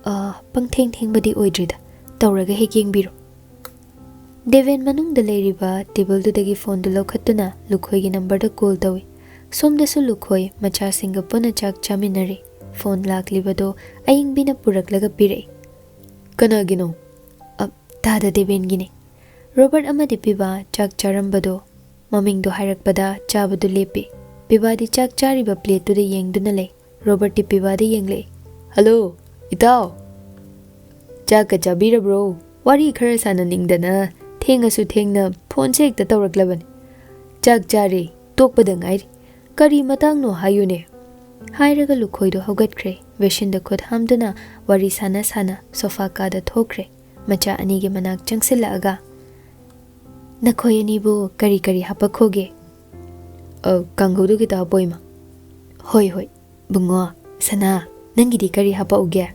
"ꯑ, ꯄꯪꯊꯦꯡ ꯊꯦꯡꯕꯗꯤ ꯑꯣꯏꯗ꯭ꯔꯤꯗ, ꯇꯧꯔꯒ ꯍꯦꯛ ꯌꯦꯡꯕꯤꯔꯣ꯫" ꯗꯦꯕꯦꯟ ꯃꯅꯨꯡꯗ ꯂꯩꯔꯤꯕ ꯇꯦꯕꯜꯗꯨꯗꯒꯤ ꯐꯣꯟꯗꯨ ꯂꯧꯈꯠꯇꯨꯅ ꯂꯨꯈꯣꯏꯒꯤ ꯅꯝꯕꯔꯗ ꯀꯣꯜ ꯇꯧꯏ꯫ ꯁꯣꯝꯗꯁꯨ ꯂꯨꯈꯣꯏ ꯃꯆꯥꯁꯤꯡꯒ ꯄꯨꯟꯅ ꯆꯥꯛ ꯆꯥꯃꯤꯟꯅꯔꯤ꯫ ꯐꯣꯟ ꯂꯥꯛꯂꯤꯕꯗꯣ ꯑꯌꯤꯡꯕꯤꯅ ꯄꯨꯔꯛꯂꯒ ꯄꯤꯔꯛꯏ꯫ "ꯀꯅꯥꯒꯤꯅꯣ?" "ꯑ, ꯇꯥꯗ ꯗꯦꯕꯦꯟꯒꯤꯅꯦ꯫" ꯔꯣꯕꯔꯠ ꯑꯃꯗꯤ ꯄꯤꯕꯥ ꯆꯥꯛ ꯆꯥꯔꯝꯕꯗꯣ ꯃꯃꯤꯡꯗꯣ ꯍꯥꯏꯔꯛꯄꯗ ꯆꯥꯕꯗꯨ ꯂꯦꯞꯄꯤ꯫ ꯄꯤꯕꯥꯗꯤ ꯆꯥꯛ ꯆꯥꯔꯤꯕ ꯄ꯭ꯂꯦꯠꯇꯨꯗ ꯌꯦꯡꯗꯨꯅ ꯂꯩ꯫ ꯔꯣꯕꯔꯠꯇꯤ ꯄꯤꯕꯥꯗ ꯌꯦꯡꯂꯛꯏ꯫ "ꯍꯜꯂꯣ, ꯏꯇꯥꯎ꯫ ꯆꯥꯛꯀ ꯆꯥꯕꯤꯔꯕ꯭ꯔꯣ? ꯋꯥꯔꯤ ꯈꯔ ꯁꯥꯟꯅꯅꯤꯡꯗꯅ ꯊꯦꯡꯉꯁꯨ ꯊꯦꯡꯅ ꯐꯣꯟꯁꯦ ꯍꯦꯛꯇ ꯇꯧꯔꯛꯂꯕꯅꯤ꯫ ꯆꯥꯛ ꯆꯥꯔꯦ, ꯇꯣꯛꯄꯗ ꯉꯥꯏꯔꯤ꯫ ꯀꯔꯤ ꯃꯇꯥꯡꯅꯣ ꯍꯥꯏꯌꯨꯅꯦ꯫" ꯍꯥꯏꯔꯒ ꯂꯨꯈꯣꯏꯗꯣ ꯍꯧꯒꯠꯈ꯭ꯔꯦ꯫ ꯕꯦꯁꯤꯟꯗ ꯈꯨꯠ ꯍꯥꯝꯗꯨꯅ ꯋꯥꯔꯤ ꯁꯥꯟꯅ ꯁꯥꯟꯅ ꯁꯣꯐꯥ ꯀꯥꯗ ꯊꯣꯛꯈ꯭ꯔꯦ꯫ ꯃꯆꯥ ꯑꯅꯤꯒꯤ ꯃꯅꯥꯛ ꯆꯪꯁꯤꯜꯂꯛꯑꯒ, "ꯅꯈꯣꯏ ꯑꯅꯤꯕꯨ ꯀꯔꯤ ꯀꯔꯤ ꯍꯥꯄꯛꯈꯣꯒꯦ?" "ꯑ, ꯀꯥꯡꯍꯧꯗꯨ ꯈꯤꯇ ꯍꯥꯄꯛꯑꯣ, ꯏꯃꯥ꯫" "ꯍꯣꯏ, ꯍꯣꯏ꯫ ꯕꯨꯡꯉꯣ, ꯁꯅꯥ, ꯅꯪꯒꯤꯗꯤ ꯀꯔꯤ ꯍꯥꯄꯛꯎꯒꯦ?"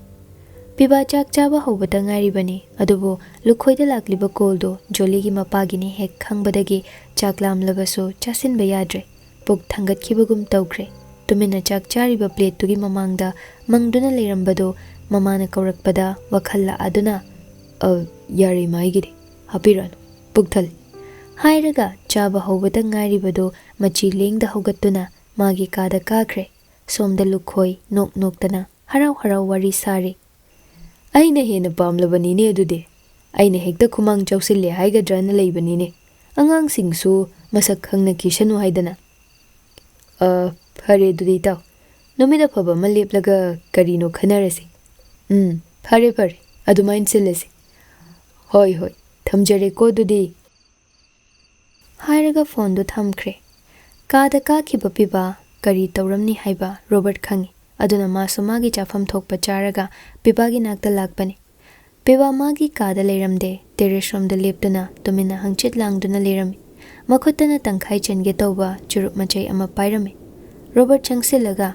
ꯄꯤꯕꯥ ꯆꯥꯛ ꯆꯥꯕ ꯍꯧꯕꯇ ꯉꯥꯏꯔꯤꯕꯅꯤ, ꯑꯗꯨꯕꯨ ꯂꯨꯈꯣꯏꯗ ꯂꯥꯛꯂꯤꯕ ꯀꯣꯜꯗꯨ ꯖꯣꯂꯤꯒꯤ ꯃꯄꯥꯒꯤꯅꯤ ꯍꯦꯛ ꯈꯪꯕꯗꯒꯤ ꯆꯥꯛ ꯂꯥꯝꯂꯕꯁꯨ ꯆꯥꯁꯤꯟꯕ ꯌꯥꯗ꯭ꯔꯦ꯫ ꯄꯨꯛ ꯊꯥꯡꯒꯠꯈꯤꯕꯒꯨꯝ ꯇꯧꯈ꯭ꯔꯦ꯫ ꯇꯨꯃꯤꯟꯅ ꯆꯥꯛ ꯆꯥꯔꯤꯕ ꯄ꯭ꯂꯦꯠꯇꯨꯒꯤ ꯃꯃꯥꯡꯗ ꯃꯪꯗꯨꯅ ꯂꯩꯔꯝꯕꯗꯨ ꯃꯃꯥꯅ ꯀꯧꯔꯛꯄꯗ ꯋꯥꯈꯜ ꯂꯥꯛꯑꯗꯨꯅ, "ꯑ, ꯌꯥꯔꯦ ꯏꯃꯥ, ꯑꯩꯒꯤꯗꯤ ꯍꯥꯞꯄꯤꯔꯛꯑꯅꯨ, ꯄꯨꯛ ꯊꯜꯂꯤ꯫" ꯍꯥꯏꯔꯒ ꯆꯥꯕ ꯍꯧꯕꯇ ꯉꯥꯏꯔꯤꯕꯗꯨ ꯃꯆꯤ ꯂꯦꯡꯗ ꯍꯧꯒꯠꯇꯨꯅ ꯃꯥꯒꯤ ꯀꯥꯗ ꯀꯥꯈ꯭ꯔꯦ꯫ ꯁꯣꯝꯗ ꯂꯨꯈꯣꯏ ꯅꯣꯛ ꯅꯣꯛꯇꯅ ꯍꯔꯥꯎ ꯍꯔꯥꯎ ꯋꯥꯔꯤ ꯁꯥꯔꯤ꯫ "ꯑꯩꯅ ꯍꯦꯟꯅ ꯄꯥꯝꯂꯕꯅꯤꯅꯦ ꯑꯗꯨꯗꯤ꯫ ꯑꯩꯅ ꯍꯦꯛꯇ ꯈꯨꯃꯥꯡ ꯆꯥꯎꯁꯤꯜꯂꯦ ꯍꯥꯏꯒꯗ꯭ꯔꯅ ꯂꯩꯕꯅꯤꯅꯦ꯫ ꯑꯉꯥꯡꯁꯤꯡꯁꯨ ꯃꯁꯛ ꯈꯪꯅꯈꯤꯁꯅꯨ ꯍꯥꯏꯗꯅ꯫" "ꯑ, ꯐꯔꯦ ꯑꯗꯨꯗꯤ ꯏꯇꯥꯎ꯫ ꯅꯨꯃꯤꯠ ꯑꯐꯕ ꯑꯃ ꯂꯦꯞꯂꯒ ꯀꯔꯤꯅꯣ ꯈꯟꯅꯔꯁꯤ꯫" "ꯎꯝ, ꯐꯔꯦ ꯐꯔꯦ, ꯑꯗꯨꯃꯥꯏꯅ ꯁꯤꯜꯂꯁꯤ꯫ ꯍꯣꯏ ꯍꯣꯏ, ꯊꯝꯖꯔꯦꯀꯣ ꯑꯗꯨꯗꯤ꯫" ꯍꯥꯏꯔꯒ ꯐꯣꯟꯗꯨ ꯊꯝꯈ꯭ꯔꯦ꯫ ꯀꯥꯗ ꯀꯥꯈꯤꯕ ꯄꯤꯕꯥ ꯀꯔꯤ ꯇꯧꯔꯝꯅꯤ ꯍꯥꯏꯕ ꯔꯣꯕꯔꯠ ꯈꯪꯏ꯫ ꯑꯗꯨꯅ ꯃꯥꯁꯨ ꯃꯥꯒꯤ ꯆꯥꯐꯝ ꯊꯣꯛꯄ ꯆꯥꯔꯒ ꯄꯤꯕꯥꯒꯤ ꯅꯥꯛꯇ ꯂꯥꯛꯄꯅꯤ꯫ ꯄꯤꯕꯥ ꯃꯥꯒꯤ ꯀꯥꯗ ꯂꯩꯔꯝꯗꯦ, ꯇꯦꯔꯦꯁ ꯔꯣꯝꯗ ꯂꯦꯞꯇꯨꯅ ꯇꯨꯃꯤꯟꯅ ꯍꯪꯆꯤꯠ ꯂꯥꯡꯗꯨꯅ ꯂꯩꯔꯝꯃꯤ꯫ ꯃꯈꯨꯠꯇꯅ ꯇꯪꯈꯥꯏ ꯆꯟꯒꯦ ꯇꯧꯕ ꯆꯨꯔꯨꯞ ꯃꯆꯩ ꯑꯃ ꯄꯥꯏꯔꯝꯃꯤ꯫ ꯔꯣꯕꯔꯠ ꯆꯪꯁꯤꯜꯂꯒ,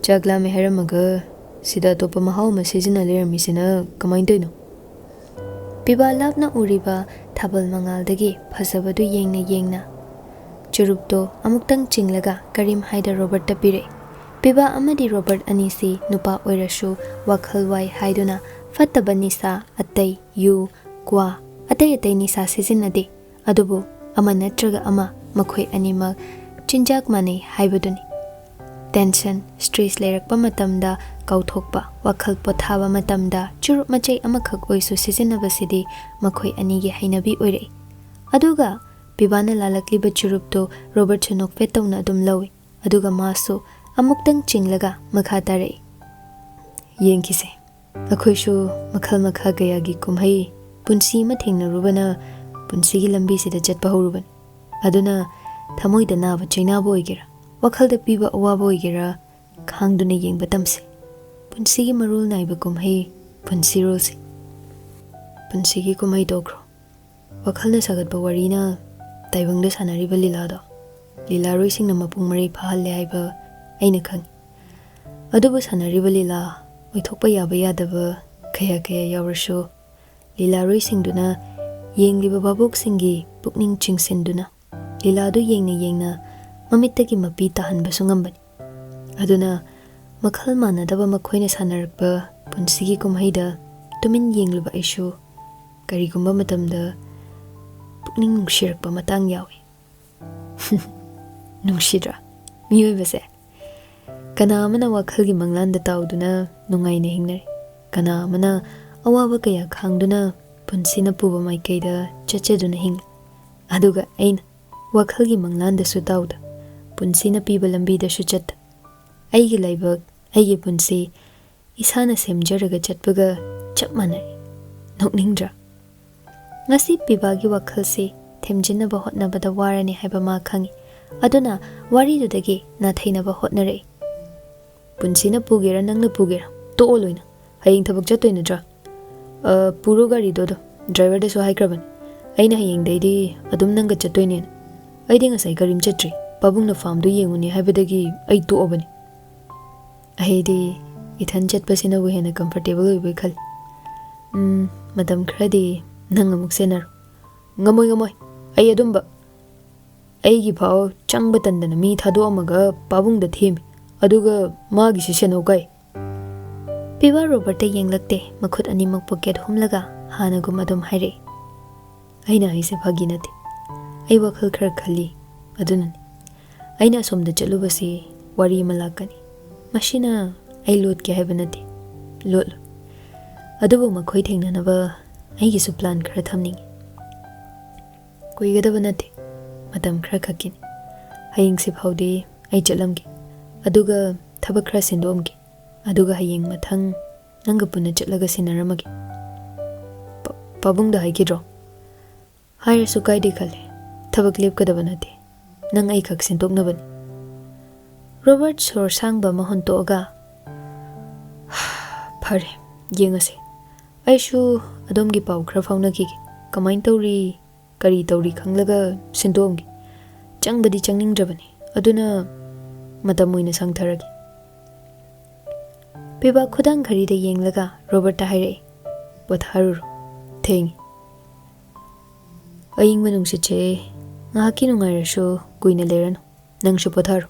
"ꯆꯥꯛ ꯂꯥꯝꯃꯦ ꯍꯥꯏꯔꯝꯃꯒ ꯁꯤꯗ ꯑꯇꯣꯞꯄ ꯃꯍꯥꯎ ꯑꯃ ꯁꯤꯖꯤꯟꯅ ꯂꯩꯔꯝꯃꯤꯁꯤꯅ ꯀꯃꯥꯏꯅ ꯇꯧꯔꯤꯅꯣ?" ꯄꯤꯕꯥ ꯂꯥꯞꯅ ꯎꯔꯤꯕ ꯊꯥꯕꯜ ꯃꯉꯥꯜꯗꯒꯤ ꯐꯖꯕꯗꯨ ꯌꯦꯡꯅ ꯌꯦꯡꯅ ꯆꯨꯔꯨꯞꯇꯣ ꯑꯃꯨꯛꯇꯪ ꯆꯤꯡꯂꯒ ꯀꯔꯤꯝ ꯍꯥꯏꯗ ꯔꯣꯕꯔꯠꯇ ꯄꯤꯔꯛꯏ꯫ ꯄꯤꯕꯥ ꯑꯃꯗꯤ ꯔꯣꯕꯔꯠ ꯑꯅꯤꯁꯤ ꯅꯨꯄꯥ ꯑꯣꯏꯔꯁꯨ ꯋꯥꯈꯜ ꯋꯥꯏ ꯍꯥꯏꯗꯨꯅ ꯐꯠꯇꯕ ꯅꯤꯁꯥ ꯑꯇꯩ, ꯌꯨ, ꯀ꯭ꯋꯥ, ꯑꯇꯩ ꯑꯇꯩ ꯅꯤꯁꯥ ꯁꯤꯖꯤꯟꯅꯗꯦ꯫ ꯑꯗꯨꯕꯨ ꯑꯃ ꯅꯠꯇ꯭ꯔꯒ ꯑꯃ, ꯃꯈꯣꯏ ꯑꯅꯤꯃꯛ ꯆꯤꯟꯖꯥꯛ ꯃꯥꯟꯅꯩ ꯍꯥꯏꯕꯗꯨꯅꯤ꯫ ꯇꯦꯟꯁꯟ, ꯁ꯭ꯇ꯭ꯔꯦꯁ ꯂꯩꯔꯛꯄ ꯃꯇꯝꯗ ꯀꯥꯎꯊꯣꯛꯄ, ꯋꯥꯈꯜ ꯄꯣꯊꯥꯕ ꯃꯇꯝꯗ ꯆꯨꯔꯨꯞ ꯃꯆꯩ ꯑꯃꯈꯛ ꯑꯣꯏꯁꯨ ꯁꯤꯖꯤꯟꯅꯕꯁꯤꯗꯤ ꯃꯈꯣꯏ ꯑꯅꯤꯒꯤ ꯍꯩꯅꯕꯤ ꯑꯣꯏꯔꯛꯏ꯫ ꯑꯗꯨꯒ ꯄꯤꯕꯥꯅ ꯂꯥꯜꯂꯛꯂꯤꯕ ꯆꯨꯔꯨꯞꯇꯨ ꯔꯣꯕꯔꯠꯁꯨ ꯅꯣꯛꯐꯦꯠ ꯇꯧꯅ ꯑꯗꯨꯝ ꯂꯧꯏ꯫ ꯑꯗꯨꯒ ꯃꯥꯁꯨ ꯑꯃꯨꯛꯇꯪ ꯆꯤꯡꯂꯒ ꯃꯈꯥ ꯇꯥꯔꯛꯏ꯫ ꯌꯦꯡꯈꯤꯁꯦ, ꯑꯩꯈꯣꯏꯁꯨ ꯃꯈꯜ ꯃꯈꯥ ꯀꯌꯥꯒꯤ ꯀꯨꯝꯍꯩ, ꯄꯨꯟꯁꯤ ꯑꯃ ꯊꯦꯡꯅꯔꯨꯕꯅ ꯄꯨꯟꯁꯤꯒꯤ ꯂꯝꯕꯤꯁꯤꯗ ꯆꯠꯄ ꯍꯧꯔꯨꯕꯅꯤ꯫ ꯑꯗꯨꯅ ꯊꯃꯣꯏꯗ ꯅꯥꯕ ꯆꯩꯅꯥꯕ ꯑꯣꯏꯒꯦꯔꯥ, ꯋꯥꯈꯜꯗ ꯄꯤꯕ ꯑꯋꯥꯕ ꯑꯣꯏꯒꯦꯔꯥ, ꯈꯥꯡꯗꯨꯅ ꯌꯦꯡꯕ ꯇꯝꯁꯤ꯫ ꯄꯨꯟꯁꯤꯒꯤ ꯃꯔꯣꯜ ꯅꯥꯏꯕ ꯀꯨꯝꯍꯩ, ꯄꯨꯟꯁꯤꯔꯣꯜꯁꯤ꯫ ꯄꯨꯟꯁꯤꯒꯤ ꯀꯨꯝꯍꯩ ꯇꯣꯛꯈ꯭ꯔꯣ꯫ ꯋꯥꯈꯜꯅ ꯁꯥꯒꯠꯄ ꯋꯥꯔꯤꯅ ꯇꯥꯏꯕꯪꯗ ꯁꯥꯟꯅꯔꯤꯕ ꯂꯤꯂꯥꯗꯣ ꯂꯤꯂꯥꯔꯣꯏꯁꯤꯡꯅ ꯃꯄꯨꯡ ꯃꯔꯩ ꯐꯥꯍꯜꯂꯦ ꯍꯥꯏꯕ ꯑꯩꯅ ꯈꯪꯏ꯫ ꯑꯗꯨꯕꯨ ꯁꯥꯟꯅꯔꯤꯕ ꯂꯤꯂꯥ ꯑꯣꯏꯊꯣꯛꯄ ꯌꯥꯕ ꯌꯥꯗꯕ ꯀꯌꯥ ꯀꯌꯥ ꯌꯥꯎꯔꯁꯨ, ꯂꯤꯂꯥꯔꯣꯏꯁꯤꯡꯗꯨꯅ ꯌꯦꯡꯂꯤꯕ ꯚꯥꯕꯣꯛꯁꯤꯡꯒꯤ ꯄꯨꯛꯅꯤꯡ ꯆꯤꯡꯁꯤꯟꯗꯨꯅ ꯂꯤꯂꯥꯗꯨ ꯌꯦꯡꯅ ꯌꯦꯡꯅ ꯃꯃꯤꯠꯇꯒꯤ ꯃꯄꯤ ꯇꯥꯍꯟꯕꯁꯨ ꯉꯝꯕꯅꯤ꯫ ꯑꯗꯨꯅ ꯃꯈꯜ ꯃꯥꯟꯅꯗꯕ ꯃꯈꯣꯏꯅ ꯁꯥꯟꯅꯔꯛꯄ ꯄꯨꯟꯁꯤꯒꯤ ꯀꯨꯝꯍꯩꯗ ꯇꯨꯃꯤꯟ ꯌꯦꯡꯂꯨꯕ ꯑꯩꯁꯨ ꯀꯔꯤꯒꯨꯝꯕ ꯃꯇꯝꯗ ꯄꯨꯛꯅꯤꯡ ꯅꯨꯡꯁꯤꯔꯛꯄ ꯃꯇꯥꯡ ꯌꯥꯎꯏ꯫ ꯅꯨꯡꯁꯤꯗ꯭ꯔꯥ? ꯃꯤꯑꯣꯏꯕꯁꯦ ꯀꯅꯥ ꯑꯃꯅ ꯋꯥꯈꯜꯒꯤ ꯃꯪꯂꯥꯟꯗ ꯇꯥꯎꯗꯨꯅ ꯅꯨꯡꯉꯥꯏꯅ ꯍꯤꯡꯅꯔꯤ, ꯀꯅꯥ ꯑꯃꯅ ꯑꯋꯥꯕ ꯀꯌꯥ ꯈꯥꯡꯗꯨꯅ ꯄꯨꯟꯁꯤꯅ ꯄꯨꯕ ꯃꯥꯏꯀꯩꯗ ꯆꯠꯆꯗꯨꯅ ꯍꯤꯡꯂꯤ꯫ ꯑꯗꯨꯒ ꯑꯩꯅ ꯋꯥꯈꯜꯒꯤ ꯃꯪꯂꯥꯟꯗꯁꯨ ꯇꯥꯎꯗ, ꯄꯨꯟꯁꯤꯅ ꯄꯤꯕ ꯂꯝꯕꯤꯗꯁꯨ ꯆꯠꯇ, ꯑꯩꯒꯤ ꯂꯥꯏꯕꯛ, ꯑꯩꯒꯤ ꯄꯨꯟꯁꯤ ꯏꯁꯥꯅ ꯁꯦꯝꯖꯔꯒ ꯆꯠꯄꯒ ꯆꯞ ꯃꯥꯟꯅꯔꯦ꯫ ꯅꯣꯛꯅꯤꯡꯗ꯭ꯔꯥ? ꯉꯁꯤ ꯄꯤꯕꯥꯒꯤ ꯋꯥꯈꯜꯁꯤ ꯊꯦꯝꯖꯤꯟꯅꯕ ꯍꯣꯠꯅꯕꯗ ꯋꯥꯔꯅꯤ ꯍꯥꯏꯕ ꯃꯥ ꯈꯪꯏ꯫ ꯑꯗꯨꯅ ꯋꯥꯔꯤꯗꯨꯗꯒꯤ ꯅꯥꯊꯩꯅꯕ ꯍꯣꯠꯅꯔꯛꯏ꯫ "ꯄꯨꯟꯁꯤꯅ ꯄꯨꯒꯦꯔꯥ, ꯅꯪꯅ ꯄꯨꯒꯦꯔꯥ, ꯇꯣꯛꯑꯣ ꯂꯣꯏꯅ꯫ ꯍꯌꯦꯡ ꯊꯕꯛ ꯆꯠꯇꯣꯏ ꯅꯠꯇ꯭ꯔꯥ? ꯑ, ꯄꯨꯔꯣ ꯒꯥꯔꯤꯗꯣ ꯑꯗꯨꯝ꯫ ꯗ꯭ꯔꯥꯏꯚꯔꯗꯁꯨ ꯍꯥꯏꯈ꯭ꯔꯕꯅꯤ꯫ ꯑꯩꯅ ꯍꯌꯦꯡꯗꯩꯗꯤ ꯑꯗꯨꯝ ꯅꯪꯒ ꯆꯠꯇꯣꯏꯅꯦꯅ꯫ ꯑꯩꯗꯤ ꯉꯁꯥꯏ ꯀꯔꯤꯝ ꯆꯠꯇ꯭ꯔꯤ꯫ ꯄꯥꯕꯨꯡꯅ ꯐꯥꯝꯗꯣ ꯌꯦꯡꯉꯨꯅꯤ ꯍꯥꯏꯕꯗꯒꯤ ꯑꯩ ꯇꯣꯛꯑꯕꯅꯤ꯫ ꯑꯩꯗꯤ ꯏꯊꯟ ꯆꯠꯄꯁꯤꯅꯕꯨ ꯍꯦꯟꯅ ꯀꯝꯐꯔꯇꯦꯕꯜ ꯑꯣꯏꯕꯣꯏ ꯈꯜꯂꯤ꯫ ꯎꯝ, ꯃꯇꯝ ꯈꯔꯗꯤ ꯅꯪ ꯑꯃꯨꯛ ꯁꯦꯟꯅꯔꯣ꯫" "ꯉꯝꯃꯣꯏ, ꯉꯝꯃꯣꯏ꯫ ꯑꯩ ꯑꯗꯨꯝꯕ, ꯑꯩꯒꯤ ꯐꯥꯎ ꯆꯪꯕ ꯇꯟꯗꯅ ꯃꯤ ꯊꯥꯗꯣꯛꯑꯝꯃꯒ ꯄꯥꯕꯨꯡꯗ ꯊꯦꯝꯃꯤ꯫ ꯑꯗꯨꯒ ꯃꯥꯒꯤꯁꯤ ꯁꯦꯟꯅꯧ ꯀꯥꯏ? ꯄꯤꯕꯥ ꯔꯣꯕꯔꯠꯇ ꯌꯦꯡꯂꯛꯇꯦ, ꯃꯈꯨꯠ ꯑꯅꯤꯃꯛ ꯄꯣꯀꯦꯠ ꯍꯨꯝꯂꯒ ꯍꯥꯟꯅꯒꯨꯝ ꯑꯗꯨꯝ ꯍꯥꯏꯔꯛꯏ, "ꯑꯩꯅ ꯍꯥꯏꯁꯦ ꯐꯥꯒꯤ ꯅꯠꯇꯦ꯫ ꯑꯩ ꯋꯥꯈꯜ ꯈꯔ ꯈꯜꯂꯤ, ꯑꯗꯨꯅꯅꯤ꯫ ꯑꯩꯅ ꯑꯁꯣꯝꯗ ꯆꯠꯂꯨꯕꯁꯤ ꯋꯥꯔꯤ ꯑꯃ ꯂꯥꯛꯀꯅꯤ꯫ ꯃꯁꯤꯅ ꯑꯩ ꯂꯣꯠꯀꯦ ꯍꯥꯏꯕ ꯅꯠꯇꯦ, ꯂꯣꯠꯂꯣꯏ꯫ ꯑꯗꯨꯕꯨ ꯃꯈꯣꯏ ꯊꯦꯡꯅꯅꯕ ꯑꯩꯒꯤꯁꯨ ꯄ꯭ꯂꯥꯟ ꯈꯔ ꯊꯝꯅꯤꯡꯏ꯫ ꯀꯨꯏꯒꯗꯕ ꯅꯠꯇꯦ, ꯃꯇꯝ ꯈꯔ ꯈꯛꯀꯤꯅꯤ꯫ ꯍꯌꯦꯡꯁꯤ ꯐꯥꯎꯗꯤ ꯑꯩ ꯆꯠꯂꯝꯒꯦ, ꯑꯗꯨꯒ ꯊꯕꯛ ꯈꯔ ꯁꯤꯟꯗꯣꯛꯑꯝꯒꯦ, ꯑꯗꯨꯒ ꯍꯌꯦꯡ ꯃꯊꯪ ꯅꯪꯒ ꯄꯨꯟꯅ ꯆꯠꯂꯒ ꯁꯤꯟꯅꯔꯝꯃꯒꯦ꯫" "ꯄ-, ꯄꯥꯕꯨꯡꯗ ꯍꯥꯏꯈꯤꯗ꯭ꯔꯣ?" "ꯍꯥꯏꯔꯁꯨ ꯀꯥꯏꯗꯦ ꯈꯜꯂꯦ꯫ ꯊꯕꯛ ꯂꯦꯞꯀꯗꯕ ꯅꯠꯇꯦ꯫ ꯅꯪ ꯑꯩꯈꯛ ꯁꯤꯟꯗꯣꯛꯅꯕꯅꯤ꯫" ꯔꯣꯕꯔꯠ ꯁꯣꯔ ꯁꯥꯡꯕ ꯑꯃ ꯍꯣꯟꯇꯣꯛꯑꯒ, "ꯐꯔꯦ, ꯌꯦꯡꯉꯁꯦ꯫ ꯑꯩꯁꯨ ꯑꯗꯣꯝꯒꯤ ꯄꯥꯎ ꯈꯔ ꯐꯥꯎꯅꯈꯤꯒꯦ꯫ ꯀꯃꯥꯏꯅ ꯇꯧꯔꯤ, ꯀꯔꯤ ꯇꯧꯔꯤ ꯈꯪꯂꯒ ꯁꯤꯟꯗꯣꯛꯑꯝꯒꯦ꯫ ꯆꯪꯕꯗꯤ ꯆꯪꯅꯤꯡꯗ꯭ꯔꯕꯅꯤ, ꯑꯗꯨꯅ ꯃꯇꯝ ꯑꯣꯏꯅ ꯁꯪꯊꯔꯒꯦ꯫" ꯄꯤꯕꯥ ꯈꯨꯗꯥꯡ ꯘꯔꯤꯗ ꯌꯦꯡꯂꯒ ꯔꯣꯕꯔꯠꯇ ꯍꯥꯏꯔꯛꯏ, "ꯄꯣꯊꯥꯔꯨꯔꯣ, ꯊꯦꯡꯉꯤ꯫ ꯑꯏꯪꯕ ꯅꯨꯡꯁꯤꯠꯁꯦ ꯉꯥꯏꯍꯥꯛꯀꯤ ꯅꯨꯡꯉꯥꯏꯔꯁꯨ ꯀꯨꯏꯅ ꯂꯩꯔꯅꯨ, ꯅꯪꯁꯨ ꯄꯣꯊꯥꯔꯣ꯫"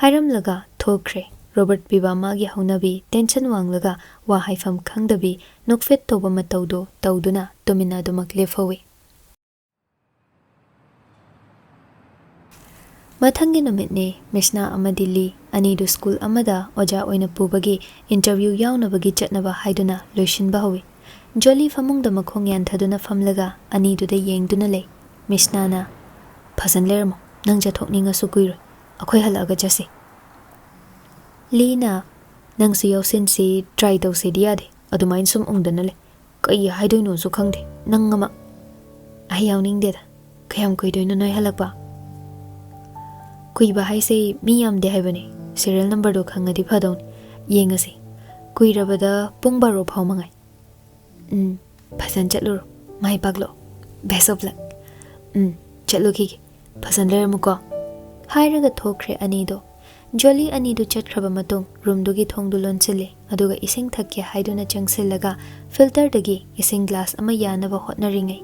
ꯍꯥꯏꯔꯝꯂꯒ ꯊꯣꯛꯈ꯭ꯔꯦ꯫ ꯔꯣꯕꯔꯠ ꯄꯤꯕꯥ ꯃꯥꯒꯤ ꯍꯧꯅꯕꯤ ꯇꯦꯟꯁꯟ ꯋꯥꯡꯂꯒ ꯋꯥ ꯍꯥꯏꯐꯝ ꯈꯪꯗꯕꯤ ꯅꯣꯛꯐꯦꯠ ꯇꯧꯕ ꯃꯇꯧꯗꯨ ꯇꯧꯗꯨꯅ ꯇꯨꯃꯤꯟꯅ ꯑꯗꯨꯃꯛ ꯂꯦꯞꯍꯧꯏ꯫ ꯃꯊꯪꯒꯤ ꯅꯨꯃꯤꯠꯅꯤ꯫ ꯃꯤꯁꯅꯥ ꯑꯃꯗꯤ ꯂꯤ ꯑꯅꯤꯗꯨ ꯁ꯭ꯀꯨꯜ ꯑꯃꯗ ꯑꯣꯖꯥ ꯑꯣꯏꯅ ꯄꯨꯕꯒꯤ ꯏꯟꯇꯔꯚ꯭ꯌꯨ ꯌꯥꯎꯅꯕꯒꯤ ꯆꯠꯅꯕ ꯍꯥꯏꯗꯨꯅ ꯂꯣꯏꯁꯤꯟꯕ ꯍꯧꯏ꯫ ꯖꯣꯂꯤ ꯐꯃꯨꯡꯗ ꯃꯈꯣꯡ ꯌꯥꯟꯊꯗꯨꯅ ꯐꯝꯂꯒ ꯑꯅꯤꯗꯨꯗ ꯌꯦꯡꯗꯨꯅ ꯂꯩ꯫ ꯃꯤꯁꯅꯥꯅ, "ꯐꯖꯅ ꯂꯩꯔꯝꯃꯣ, ꯅꯪ ꯆꯠꯊꯣꯛꯅꯤꯡꯉꯁꯨ ꯀꯨꯏꯔꯣꯏ, ꯑꯩꯈꯣꯏ ꯍꯜꯂꯛꯑꯒ ꯆꯠꯁꯤ꯫" ꯂꯤꯅ, "ꯅꯪꯁꯨ ꯌꯥꯎꯁꯤꯟꯁꯤ, ꯇ꯭ꯔꯥꯏ ꯇꯧꯁꯤꯗꯤ ꯌꯥꯗꯦ, ꯑꯗꯨꯃꯥꯏꯅ ꯁꯨꯝ ꯎꯪꯗꯅ ꯂꯩ꯫ ꯀꯩ ꯍꯥꯏꯗꯣꯏꯅꯣꯁꯨ ꯈꯪꯗꯦ, ꯅꯪ ꯑꯃ꯫" "ꯑꯩ ꯌꯥꯎꯅꯤꯡꯗꯦꯗ, ꯀꯌꯥꯝ ꯀꯨꯏꯗꯣꯏꯅꯣ ꯅꯣꯏ ꯍꯜꯂꯛꯄ?" "ꯀꯨꯏꯕ ꯍꯥꯏꯁꯦ ꯃꯤ ꯌꯥꯝꯗꯦ ꯍꯥꯏꯕꯅꯦ, ꯁꯤꯔꯤꯌꯦꯜ ꯅꯝꯕꯔꯗꯣ ꯈꯪꯉꯗꯤ ꯐꯗꯧꯅꯤ꯫ ꯌꯦꯡꯉꯁꯤ, ꯀꯨꯏꯔꯕꯗ ꯄꯨꯡ ꯕꯥꯔꯣ ꯐꯥꯎ ꯃꯉꯥꯏ꯫" "ꯎꯝ, ꯐꯖꯅ ꯆꯠꯂꯨꯔꯣ, ꯃꯥꯏ ꯄꯥꯛꯂꯣ꯫ Best of luck꯫" "ꯎꯝ, ꯆꯠꯂꯨꯈꯤꯒꯦ, ꯐꯖꯅ ꯂꯩꯔꯝꯃꯨꯀꯣ꯫" ꯍꯥꯏꯔꯒ ꯊꯣꯛꯈ꯭ꯔꯦ ꯑꯅꯤꯗꯣ꯫ ꯖꯣꯂꯤ ꯑꯅꯤꯗꯨ ꯆꯠꯈ꯭ꯔꯕ ꯃꯇꯨꯡ ꯔꯨꯝꯗꯨꯒꯤ ꯊꯣꯡꯗꯨ ꯂꯣꯟꯁꯤꯜꯂꯤ, ꯑꯗꯨꯒ ꯏꯁꯤꯡ ꯊꯛꯀꯦ ꯍꯥꯏꯗꯨꯅ ꯆꯪꯁꯤꯜꯂꯒ ꯐꯤꯜꯇꯔꯗꯒꯤ ꯏꯁꯤꯡ ꯒ꯭ꯂꯥꯁ ꯑꯃ ꯌꯥꯅꯕ ꯍꯣꯠꯅꯔꯤꯉꯩ,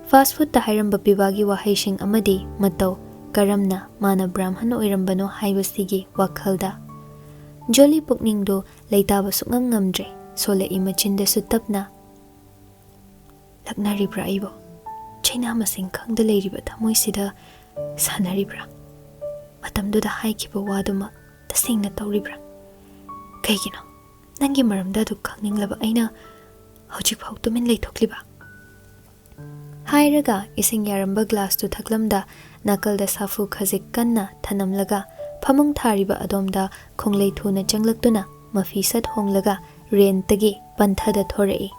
ꯐꯥꯁ ꯐꯨꯗꯇ ꯍꯥꯏꯔꯝꯕ ꯄꯤꯕꯥꯒꯤ ꯋꯥꯍꯩꯁꯤꯡ ꯑꯃꯗꯤ ꯃꯇꯧ ꯀꯔꯝꯅ ꯃꯥꯅ ꯕ꯭ꯔꯥꯍꯃꯟ ꯑꯣꯏꯔꯝꯕꯅꯣ ꯍꯥꯏꯕꯁꯤꯒꯤ ꯋꯥꯈꯜꯗ ꯖꯣꯂꯤ ꯄꯨꯛꯅꯤꯡꯗꯨ ꯂꯩꯇꯥꯕ ꯁꯨꯛꯉꯝ ꯉꯝꯗ꯭ꯔꯦ꯫ ꯁꯣꯂꯛꯏ ꯃꯆꯤꯟꯗꯁꯨ ꯇꯞꯅ, "ꯂꯛꯅꯔꯤꯕ꯭ꯔꯥ ꯑꯩꯕꯨ? ꯆꯩꯅꯥ ꯃꯁꯤꯡ ꯈꯪꯗ ꯂꯩꯔꯤꯕ ꯊꯃꯣꯏꯁꯤꯗ ꯁꯥꯟꯅꯔꯤꯕ꯭ꯔꯥ? ꯃꯇꯝꯗꯨꯗ ꯍꯥꯏꯈꯤꯕ ꯋꯥꯗꯨꯃꯛ ꯇꯁꯦꯡꯅ ꯇꯧꯔꯤꯕ꯭ꯔꯥ? ꯀꯩꯒꯤꯅꯣ ꯅꯪꯒꯤ ꯃꯔꯝꯗ ꯑꯗꯨꯛ ꯈꯪꯅꯤꯡꯂꯕ ꯑꯩꯅ ꯍꯧꯖꯤꯛꯐꯥꯎ ꯇꯨꯃꯤꯟ ꯂꯩꯊꯣꯛꯂꯤꯕ?" ꯍꯥꯏꯔꯒ ꯏꯁꯤꯡ ꯌꯥꯔꯝꯕ ꯒ꯭ꯂꯥꯁꯇꯨ ꯊꯛꯂꯝꯗ ꯅꯥꯀꯜꯗ ꯁꯥꯐꯨ ꯈꯖꯤꯛ ꯀꯟꯅ ꯊꯅꯝꯂꯒ ꯐꯃꯨꯡ ꯊꯥꯔꯤꯕ ꯑꯗꯣꯝꯗ ꯈꯣꯡꯂꯩ ꯊꯨꯅ ꯆꯪꯂꯛꯇꯨꯅ ꯃꯐꯤ ꯁꯠ ꯍꯣꯡꯂꯒ ꯔꯦꯟꯇꯒꯤ ꯄꯟꯊꯗ ꯊꯣꯔꯛꯏ꯫